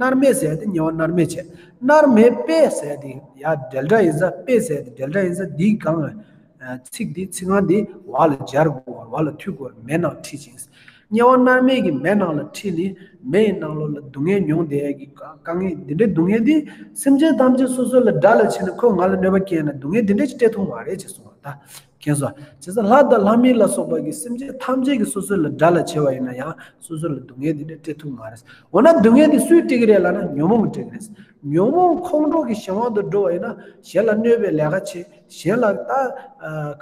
མནར་མེད་ཟེར་ཡ་དེ་དམྱལ་བ་མནར་མེད་བྱས། མནར་མེད་པའི་ཟེར་ཡ་དེ་ཡ་འབྲེལ་སྒྲ་ཡིན་ཙང་། པའི་ཟེར་ཡ་དེ་འབྲེལ་སྒྲ་ཡིན་ཙང་། འདིའི་སྒང་ལ་ཚིག་འདི་ཚིག་རྐང་འདི་བ་ལ་སྦྱར་དགོས། བ་ལ་མཐུད་དགོས། མེ་ནང་ཁྲིད་ཅིང་། དམྱལ་བ་མནར་མེད་ཀྱི་མེ་ནང་ལ་ཁྲིད་ནས། མེ་ཡི་ནང་ལོགས་ལ་སྡུག་བསྔལ་མྱོང་བསྡད་ཡ་གི་དཀའ་ངལ་འདི་འདྲའི་སྡུག་བསྔལ་འདི་སེམས་ཅན་ཐམས་ཅད་སོ་སོ་ལ་དགྲ་ལ་བྱས་ནས་ཁོས་ང་ལ་གནོད་པ་བསྐྱལ་ན་སྡུག་བསྔལ་འདི་འདྲ་ཅིག་སྤྲད་ཐུབ་མ་རེད་ཅེས་གསུངས་པ། ད་མཁྱེན་སོང་། བྱས་ཙང་ལྷ་དང་ལྷ་མིན་ལ་སོགས་པ་གི་སེམས་ཅན་ཐམས་ཅད་ཀྱིས་སོ་སོ་ལ་དགྲ་ལ་བྱས་པ་ཡིན་ན་ཡང་སོ་སོ་ལ་སྡུག་བསྔལ་འདི་འདྲ་སྤྲད་ཐུབ་མ་རེད། འོ་ན་སྡུག་བསྔལ་འདི་སུས་སྤྲད་ཀྱི་རེད་ལབ་ན་ཉོན་མོངས་ཀྱིས་སྤྲད་ཀྱི་རེད། ཉོན་མོངས་ཁོང་ཁྲོ་གི་གཞན་དབང་དུ་འགྲོ་བ་ཡིན་ན་གཞན་ལ་གནོད་པའི་ལས་ཀ་བྱེད། གཞན་ལ་ད་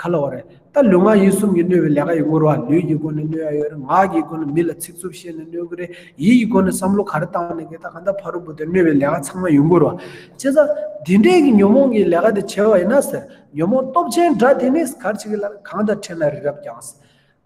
ག་ལབ་དགོས་རེད། ད་ལུས་ངག་ཡིད་གསུམ་གྱིས་གནོད་པའི་ལས་ཀ་ཡོང་གི་རེད་བ། ལུས་ཀྱི་སྒོ་ནས་གནོད་ཡ་ཡོད་རེད། ངག་གི་སྒོ་ནས་མི་ལ་ཚིག་རྩུབ་བཤད་ནས་གནོད་ཀྱི་རེད། ཡིད་ཀྱི་སྒོ་ནས་བསམ་བློ་ག་རེ་བཏང་ནས་གི་ད་གང་ལྟར་ཕ་རོལ་པོ་དེ་གནོད་པའི་ལས་ཀ་ཚང་མ་ཡོང་གི་རེད་བ། བྱས་ཙང་དེ་འདྲས་ཀྱི་ཉོན་མོངས་ཀྱི་ལས་ཀ་དེ་བྱས་པ་ཡིན་ན་ཟེར། ཉོན་མོངས་སྟོབས་ཆེན་དགྲ་དེ་ནི་ག་རེ་བྱེད་ཀྱི་ལབ་ན། གང་དང་འཕྲད་ན་རི་རབ་ཀྱང་ཟེར།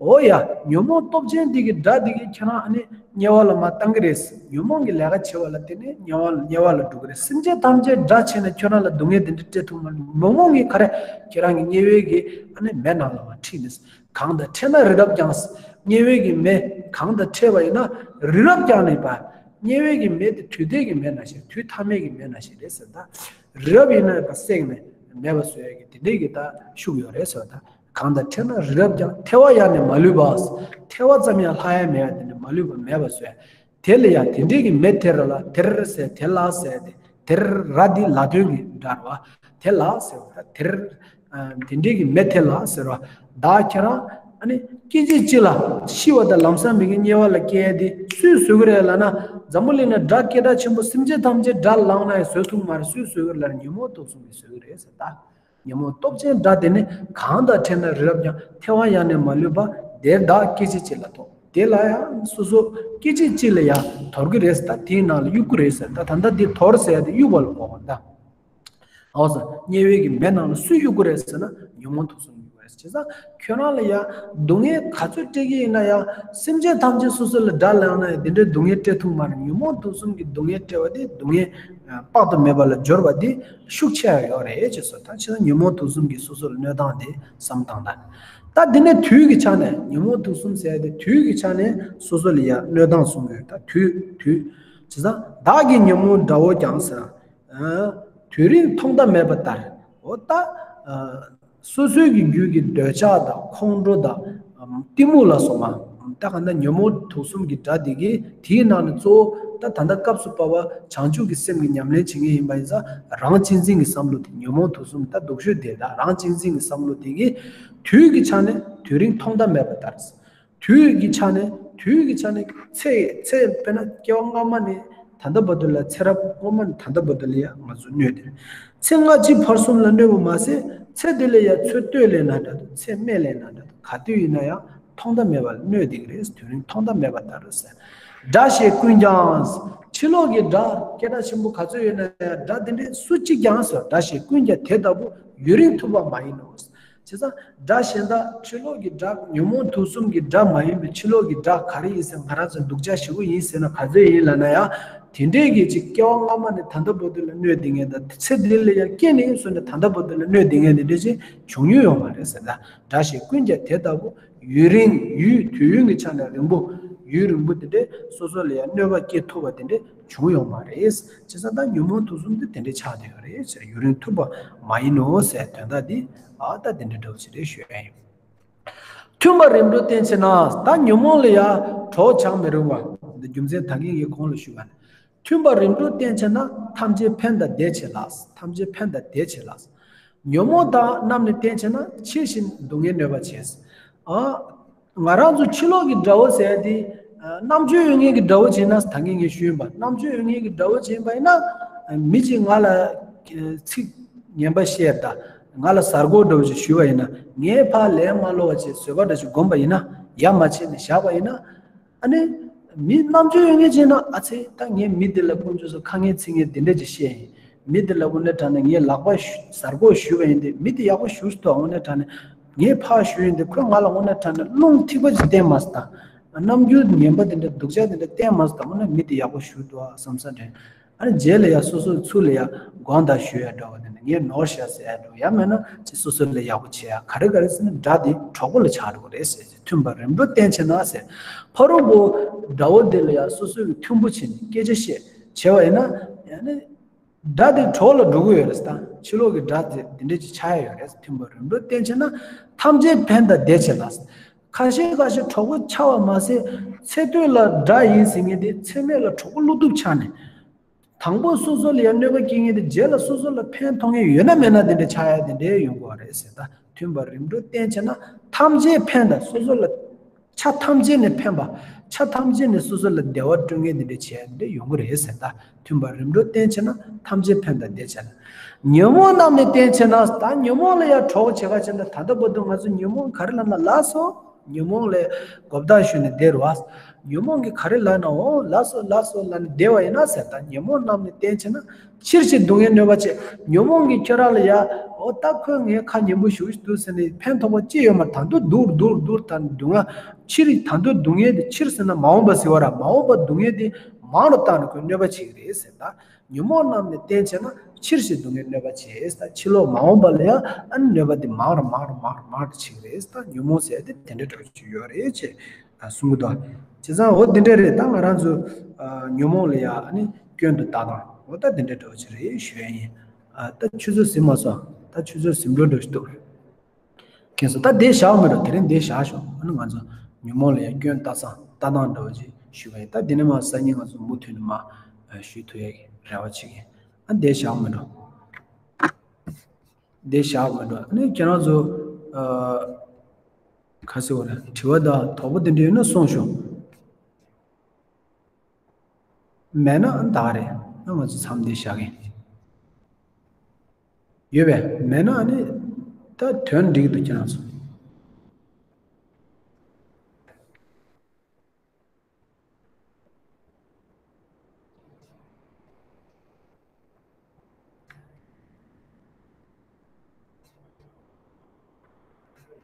འོ་ཡ། ཉོན་མོངས་སྟོབས་ཆེན་འདི་གི་དགྲ་འདི་གིས་ཁྱེད་རང་ཨ་ནི་དམྱལ་བ་ལ་མར་བཏང་གི་རེད། ཉོན་མོངས་ཀྱི་ལས་ཀ་བྱེད་པ་ལ་བརྟེན་ནས་དམྱལ་བ་དམྱལ་བ་ལ་འགྲོ་གི་རེད། སེམས་ཅན་ཐམས་ཅད་དགྲ་བྱས་ནས་ཁྱོད་རང་ལ་སྡུག་བསྔལ་འདི་འདྲ་སྤྲད་ཐུབ་མ་རེད། ཉོན་མོངས་ཀྱིས་ག་རེ་ཁྱེད་རང་གི་དམྱལ་བའི་གི་ཨ་ནི་མེ་ནང་ལ་མར་ཁྲིད་ནས། གང་དང་འཕྲད་ན་རི་རབ་ཀྱང་། དམྱལ་བའི་གི་མེ་གང་དང་འཕྲད་པ་ཡིན་ན་རི་རབ་ཀྱང་ནི་པ། དམྱལ་བའི་གི་མེ་དེ་དུས་མཐའི་གི་མེ་ནང་བཞིན། དུས་མཐའ་མའི་གི་མེ་ནང་བཞིན་རེད་ཟེར། ད་རི་རབ་ཡིན་ན་ཡང་བསྲེགས་ནས་མེད་པ་བཟོ་ཡ་གི་དེ་འདྲའི་གི་ད་ཤུགས་ཡོད་རེད་ཟེར། ད་གང་དང་འཕྲད་ན་རི་རབ་ཀྱང་། ཐལ་བ་ཡང་ནི་མ་ལུས་པ། ཐལ་བ་ཙམ་ཡང་ལྷག་ཡ་མེད་པ་དེ་འདྲ་མ་ལུས་པ་མེད་པ་བཟོས། དེ་ལ་ཡང་དེ་འདྲའི་གི་མེ་དེ་ར་ལ། དེ་ར་ཟེར་དེ་ལ་ཟེར་ཏེ། དེ་ར་འདི་ལ་དོན་གྱི་སྒྲ་རེད་བ། དེ་ལ་ཟེར་བ་དེ་ར། དེ་འདྲའི་གི་མེ་དེ་ལ་ཟེར་བ། བདག་ཁྱེད་རང་ཨ་ནི་སྐད་ཅིག་གཅིག་ལ་ཤི་བ་དང་ལམ་སང་མི་གི་དམྱལ་བ་ལ་སྐྱེ་ཡ་དེ་སུས་བཟོ་གི་རེད་ལབ་ན། འཛམ་བུ་གླིང་ན་དགྲ་སྐད་གྲགས་ཆེན་པོ་སེམས་ཅན་ཐམས་ཅད་དགྲ་ལངས་ན་ཡང་བཟོ་ཐུབ་མ་རེད། སུས་བཟོ་གི་རེད་ལབ་ན་ཉོན་མོངས་དུག་གསུམ་གྱིས་བཟོ་གི་རེད་ཟེར། ད་ཉོན་མོངས་སྟོབས་ཆེན་དགྲ་དེ་ནི། གང་དང་འཕྲད་ན་རི་རབ་ཀྱང་། ཐལ་བ་ཡང་ནི་མ་ལུས་པ། དེར་བདག་སྐད་ཅིག་གཅིག་ལ་དོར། དེ་ལ་ཡང་སོ་སོ་སྐད་ཅིག་གཅིག་ལ་ཡང་དོར་གི་རེད་ཟེར། ད་དེའི་ནང་ལ་གཡུག་གི་རེད་ཟེར། ད་ད་ལྟ་འདི་དོར་ཟེར་ཡ་དེ་གཡུག་པ་ལ་གོ་བ་ད། འོ་ཟེར། དམྱལ་བའི་གི་མེ་ནང་ལ་སུས་གཡུག་གི་རེད་ཟེར་ན་ཉོན་མོངས་དུག་གསུམ་གཡུག་གི་རེད་ཟེར། བྱས་ཙང་ཁྱོད་རང་ལ་ཡང་སྡུག་བསྔལ་ག་ཚོད་སྤྲད་ཀྱི་ཡིན་ན་ཡང་། སེམས་ཅན་ཐམས་ཅད་སོ་སོ་ལ་དགྲ་ལངས་ན་ཡང་དེ་འདྲའི་སྡུག་བསྔལ་སྤྲད་ཐུབ་མ་རེད། ཉོན་མོངས་དུག་གསུམ་གྱི་སྡུག་བསྔལ་སྤྲད་པ་དེ་སྡུག་བསྔལ་དཔག་ཏུ་མེད་པ་ལ་སྦྱོར་བ་དེ་ཤུགས་ཆེ་བ་ཡོད་རེད་ཅེས་སོ། ད་བྱས་ཙང་ཉོན་མོངས་དུག་གསུམ་གྱིས་སོ་སོ་ལ་གནོད་སྟངས་དེ་བསམ་བཏང་ད། ད་དེ་ནས་དུས་ཀྱི་ཆ་ནས། ཉོན་མོངས་དུག་གསུམ་ཟེར་ཡ་དེ་དུས་ཀྱི་ཆ་ནས་སོ་སོ་ལ་ཡང་གནོད་སྟངས་གསུང་གི་ཡོད། ད་དུས་དུས། བྱས་ཙང་བདག་གི་ཉོན་མོངས་དགྲ་བོ་ཀྱང་ཟེར། དུས་རིང་ཐོག་མཐའ་མེད་པ་ལྟར། འོ་ད། སོ་སོའི་གི་རྒྱུད་ཀྱི་འདོད་ཆགས་དང་ཁོང་ཁྲོ་དང་གཏི་མུག་ལ་སོགས་པ། ད་ག་ན་ཉོན་མོངས་དུག་གསུམ་གྱི་དགྲ་དེ་གིས། དེའི་ནང་ནས་གཙོ་བོ་ད་ད་ལྟ་སྐབས་སུ་བབ་པ་བྱང་ཆུབ་ཀྱི་སེམས་ཀྱི་ཉམས་ལེན་བྱེད་མཁན་ཡིན་པ་ཡིན་ཙང་། རང་གཅེས་འཛིན་གྱི་བསམ་བློ་དེ། ཉོན་མོངས་དུག་གསུམ་ད་སྡུག་ཤོས་དེ་དང་རང་གཅེས་འཛིན་གྱི་བསམ་བློ་དེ་གིས་དུས་ཀྱི་ཆ་ནས་དུས་རིང་ཐོག་མཐའ་མེད་པ་ལྟར། དུས་ཀྱི་ཆ་ནས། དུས་ཀྱི་ཆ་ནས་ཚེ་ཚེ་དཔེར་ན་སྐྱེ་བ་སྔ་མ་ནས་ད་ལྟ་བར་དུ་ལ། ཚེ་རབས་སྔོན་མ་ནས་ད་ལྟ་བར་དུ་ལ་ཡང་ང་ཚོ་གནོད་དེ། ཚེ་སྔ་ཕྱི་བར་གསུམ་ལ་གནོད་པ་མ་ཟད། ཚེ་འདི་ལ་ཡང་ཚེ་སྟོད་ལས་ན་འདྲ་འདུག་ཚེ་སྨད་ལས་ན་འདྲ་འདུག་ག་དུས་ཡིན་ན་ཡང་ཐོག་མཐའ་མེད་པར་གནོད་བསྡད་ཀྱི་རེད། དུས་རིང་ཐོག་མཐའ་མེད་པ་ལྟར་ཟེར། དགྲ་ཞེས་ཀུན་ཀྱང་། ཕྱི་ལོགས་ཀྱི་དགྲ་སྐད་གྲགས་ཆེན་པོ་ག་ཚོད་ཡོད་ན་ཡང་། དགྲ་དེ་འདྲའི་སུ་གཅིག་ཀྱང་ཟེར། དགྲ་ཞེས་ཀུན་ཀྱང་དེ་ལྟ་བུ། ཡུན་རིང་ཐུབ་པ་མ་ཡིན་ནོ། བྱས་ཙང་དགྲ་གཞན་དག་ཕྱི་ལོགས་ཀྱི་དགྲ། ཉོན་མོངས་དུག་གསུམ་གྱི་དགྲ་མ་ཡིན་པའི་ཕྱི་ལོགས་ཀྱི་དགྲ་ག་རེ་ཡིན་ཟེར། ང་རང་ཚོ་སྡུག་ཅག་ཞེ་པོ་ཡིན་ཟེར་ན་ག་ཚོད་ཡིན་ལབ་ན་ཡང་། དེ་འདྲས་ཀྱི་ཅིག་སྐྱེ་བ་སྔ་མ་ནས་ད་ལྟ་བར་དུ་ལ་གནོད་བསྡད་མཁན་དང་། ཚེ་འདི་ལ་ཡང་སྐྱེས་ནས་བཟུང་ནས་ད་ལྟ་བར་དུ་ལ་གནོད་བསྡད་མཁན་དེ་འདྲས་ཅིག་བྱུང་མྱོང་ཡོད་མ་རེད་ཟེར། ད་དགྲ་ཞེས་ཀུན་ཀྱང་དེ་ལྟ་བུ། ཡུན་རིང་། ཡུན། དུས་ཡུན་གྱི་ཆ་ནས་རིང་པོ། ཡུན་རིང་པོ་དེ་འདྲས་སོ་སོ་ལ་ཡང་གནོད་པ་སྐྱེལ་ཐུབ་པ་དེ་འདྲས་བྱུང་ཡོད་མ་རེད། བྱས་ཙང་ད་ཉོན་མོངས་དུག་གསུམ་དེ་དེ་འདྲས་ཆགས་བསྡད་ཡོད་རེད་ཟེར། ཡུན་རིང་ཐུབ་པ་མ་ཡིན་ནོ་ཟེར་དོན་དག་འདི། ཨ་ད་དེ་འདྲས་འདྲ་བོ་ཞིག་རེད་ཞུ་ཡ་ཡིན། མཐུན་པར་རིམ་གྲོ་བསྟེན་བྱེད་ན། ད་ཉོན་མོངས་ལ་ཡང་གྲོགས་བྱང་མི་རུང་བ། འདི་རྒྱུ་མཚན་ད་གིན་ངས་གོང་ལ་ཞུས་པ་ནི། མཐུན་པར་རིམ་གྲོ་བསྟེན་བྱེད་ན། ཐམས་ཅད་ཕན་དང་བདེ་བྱེད་ལ། ཐམས་ཅད་ཕན་དང་བདེ་བྱེད་ལ། ཉོན་མོངས་དང་མཉམ་ནས་བསྟེན་བྱེད་ན། ཕྱི་བཞིན་སྡུག་བསྔལ་གནོད་པ་བྱེད། ཨ། ང་རང་ཚོ་ཕྱི་ལོགས་ཀྱི་དགྲ་བོ་ཟེར་ཡ་དེ། ཨ། རྣམ་དཔྱོད་ཡོད་མཁན་གྱི་དགྲ་བོ་བྱས་ན། ད་གིན་ངས་ཞུས་ཡིན་པ། རྣམ་དཔྱོད་ཡོད་མཁན་གྱི་དགྲ་བོ་བྱས་པ་ཡིན་ན། མི་གཅིག་ང་ལ་ཚིག་ངན་པ་བཤད་ད། ང་ལ་གཟའ་རྒོད་འདྲ་བོ་ཞིག་ཞུས་པ་ཡིན་ན། ངས་ཕར་ལན་མ་སློག་པ་བྱས་བཟོད་པ་འདྲ་ཞིག་བསྒོམས་པ་ཡིན་ན། ཡ་མ་བྱས་ནས་བཞག་པ་ཡིན་ན། ཨ་ནི། མི་རྣམ་དཔྱོད་ཡོད་མཁན་བྱས་ན། ཨ་ཚེ་ད་ངས་མི་འདི་ལ་དཀོན་མཆོག་གསུམ་ཁ་ངན་ཚིག་ངན་འདི་འདྲ་ཅིག་བཤད་ཡིན། མི་འདི་ལ་དངོས་གནས་དྲང་གནས་ངས་ལག་པ་གཟའ་རྒོད་ཞུས་པ་ཡིན་ཏེ། མི་འདི་ཡག་པོ་ཞུ་སོང་། དངོས་གནས་དྲང་གནས་ངས་ཕར་ཞུས་ཡིན་ཏེ། ཁོས་ང་ལ་དངོས་གནས་དྲང་གནས་རླུང་ཐིགས་པ་ཅིག་བསྟན་མ་སོང་དང་། རྣམ་འགྱུར་ངན་པ་འདི་འདྲ། སྡུག་ཅག་འདི་འདྲ་བསྟན་མ་སོང་དང་། དངོས་གནས་མི་འདི་ཡག་པོ་ཞུ་འདུག་ཨ་བསམ་ས་དྲན། ཨ་ནི་རྗེས་ལ་ཡ་སོ་སོའི་ཚུལ་ལ་ཡ་དགོངས་དག་ཞུ་ཡ་འདྲ་བ་དེ་ནི་ངས་ནོར་བཤད་ཟེར་ཡ་འདྲ་བ། ཡང་མིན་ན་ཅི་སོ་སོ་ལ་ཡག་པོ་བྱེད་ཡ་ག་རེ་ག་རེ་ཟེར་ན་དགྲ་དེ་གྲོགས་པོ་ལ་ཆགས་འགྲོ་གི་རེད་ཟེར། མཐུན་པར་རིམ་གྲོ་བསྟེན་བྱེད་ན་ཟེར། ཕ་རོལ་པོ་དགྲ་བོ་དེ་ལ་ཡ་སོ་སོའི་མཐུན་པོ་བྱེད་ནས་སྐད་ཆ་བཤད་བྱས་པ་ཡིན་ན་ཡང་ནི། དགྲ་དེ་གྲོགས་ལ་འགྲོ་གི་ཡོད་རེད་ད། ཕྱི་ལོགས་ཀྱི་དགྲ་དེ་འདི་འདྲས་ཅིག་ཆགས་ཡ་ཡོད་རེད། མཐུན་པར་རིམ་གྲོ་བསྟེན་བྱེད་ན་ཐམས་ཅད་ཕན་དང་བདེ་བྱེད་ལ། ཁ་ཤས་ཁ་ཤས་གྲོགས་པོ་ཆགས་པ་མ་ཟད་ཚེ་སྟོད་ལ་དགྲ་ཡིན་ཟེར་མཁན་དེ་ཚེ་སྨད་ལ་གྲོགས་པོ་བློ་སྟོབས་ཆགས་ནས། དང་པོ་སོ་སོ་ལ་ཡང་གནོད་པ་སྐྱེལ་མཁན་དེ་རྗེས་ལ་སོ་སོ་ལ་ཕན་ཐོགས་མཁན་ཡོད་ན་མེད་ན་དེ་འདྲས་ཆགས་ཡ་དེ་འདྲས་ཡོང་གི་ཡོད་རེད་ཟེར་ད། མཐུན་པར་རིམ་གྲོ་བསྟེན་བྱེད་ན་ཐམས་ཅད་ཕན་དང་སོ་སོ་ལ། ཆ་ཐམས་ཅད་ནས་ཕན་པ། ཆ་ཐམས་ཅད་ནས་སོ་སོ་ལ་བདེ་བ་སྤྲོད་མཁན་དེ་འདྲ་བྱས་ཏེ་ཡོང་གི་རེད་ཟེར་ད། མཐུན་པར་རིམ་གྲོ་བསྟེན་བྱེད་ན་ཐམས་ཅད་ཕན་དང་བདེ་བྱེད་ལ། ཉོན་མོངས་རྣམས་ནི་བསྟེན་བྱེད་ན། ད་ཉོན་མོངས་ལ་ཡང་གྲོགས་བྱེད་ཁ་བྱེད་ན་ད་ལྟ་བར་དུ་ང་ཚོ་ཉོན་མོངས་ག་རེ་ལབ་ན་ལགས་སོ། ཉོན་མོངས་ལ་གོ་བརྡ་ཞུས་ནས་བསྡད་རོགས། ཉོན་མོངས་ཀྱིས་ག་རེ་ལབ་ན་འོ་ལགས་སོ་ལགས་སོ་ལབ་ནས་བསྡད་པ་ཡིན་ན་ཟེར་ད། ཉོན་མོངས་རྣམས་ནི་བསྟེན་བྱེད་ན། ཕྱིར་ཞིག་སྡུག་བསྔལ་གནོད་པ་བྱེད། ཉོན་མོངས་ཀྱིས་ཁྱོད་རང་ལ་ཡ། འོ་ད་ཁོས་ངའི་ཁ་ཉན་པོ་ཞུགས་ཤིག་འདུག་ཟེར་ནས་ཕན་ཐོགས་པ་ཅི་ཡོད་མ་རེད། ད་དུང་སྡུག་སྡུག་སྡུག་ད་སྡུག་བསྔལ། ཕྱིར་ད་དུང་སྡུག་བསྔལ་དེ་ཕྱིར་ཟེར་ན་མ་འོངས་པ་ཟེར་བ་ར། མ་འོངས་པ་སྡུག་བསྔལ་དེ་མང་རུ་བཏང་ནས་ཁོས་གནོད་པ་བྱེད་ཀྱི་རེད་ཟེར་ད། ཉོན་མོངས་རྣམས་ནི་བསྟེན་བྱེད་ན། ཕྱིར་ཞིག་སྡུག་བསྔལ་གནོད་པ་བྱེད་ཟེར་ད། ཕྱི་ལོགས་མ་འོངས་པ་ལ་ཡ་ཨ་ནི་གནོད་པ་དེ་མང་རུ་མང་རུ་མང་རུ་མང་རུ་བྱེད་ཀྱི་རེད་ཟེར་ད། ཉོན་མོངས་ཟེར་དེ་དེ་འདྲ་འདྲ་བོ་ཅིག་ཡོད་རེད་ཅེས་གསུང་གི་འདུག་བྱས་ཙང་འོ་དེ་འདྲ་རེད། ད་ང་རང་ཚོ་ཨ་ཉོན་མོངས་ལ་ཡ་ཨ་ནི་སྐྱོན་དུ་ལྟ་སྟངས་འོ་ད་དེ་འདྲ་འདྲ་བོ་ཅིག་རེད་ཞུ་ཡ་ཡིན། ཨ་ད་ཆུ་ཚོད་ཟིན་མ་སོང་། ད་ཆུ་ཚོད་ཟིན་འགྲོ་འགྲོ་ཞིག་འདུག་མཁྱེན་སོང་། ད་འདིར་བཞག་མི་འགྲོ། དེ་རིང་འདིར་བཞག་ཞོག་ཨ་ནི་ང་ཚོ་ཉོན་མོངས་ལ་ཡ་སྐྱོན་ལྟ་སྟངས་ལྟ་སྟངས་འདྲ་བོ་ཅིག་ཞུས་པ་ཡིན། ད་འདི་ནས་མར་སང་ཉིན་ང་ཚོ་མུ་མཐུད་ནས་མར་ཞུ་ཐུབ་ཡ་གི་རེ་བ་བྱེད་ཀྱིན། ཨ་འདིར་བཞག་མི་འགྲོ། འདིར་བཞག་མི་འགྲོ། ཨ་ནི་ཁྱེད་རང་ཚོ་ཨ་ག་ཟེར་བ་རེད། དྲི་བ་དང་དོགས་པ་དེ་འདྲ་ཡོད་ན་གསུངས་ཤོག་མེད་ན་ཨ་ནི་ད་རེད། ཨ་ང་ཚོ་མཚམས་འདིར་བཞག་གིན། ཡོད་པས། མེད་ན་ཨ་ནི་ད་དོན་འགྲིག་འདུག་ཁྱེད་རང་ཚོ།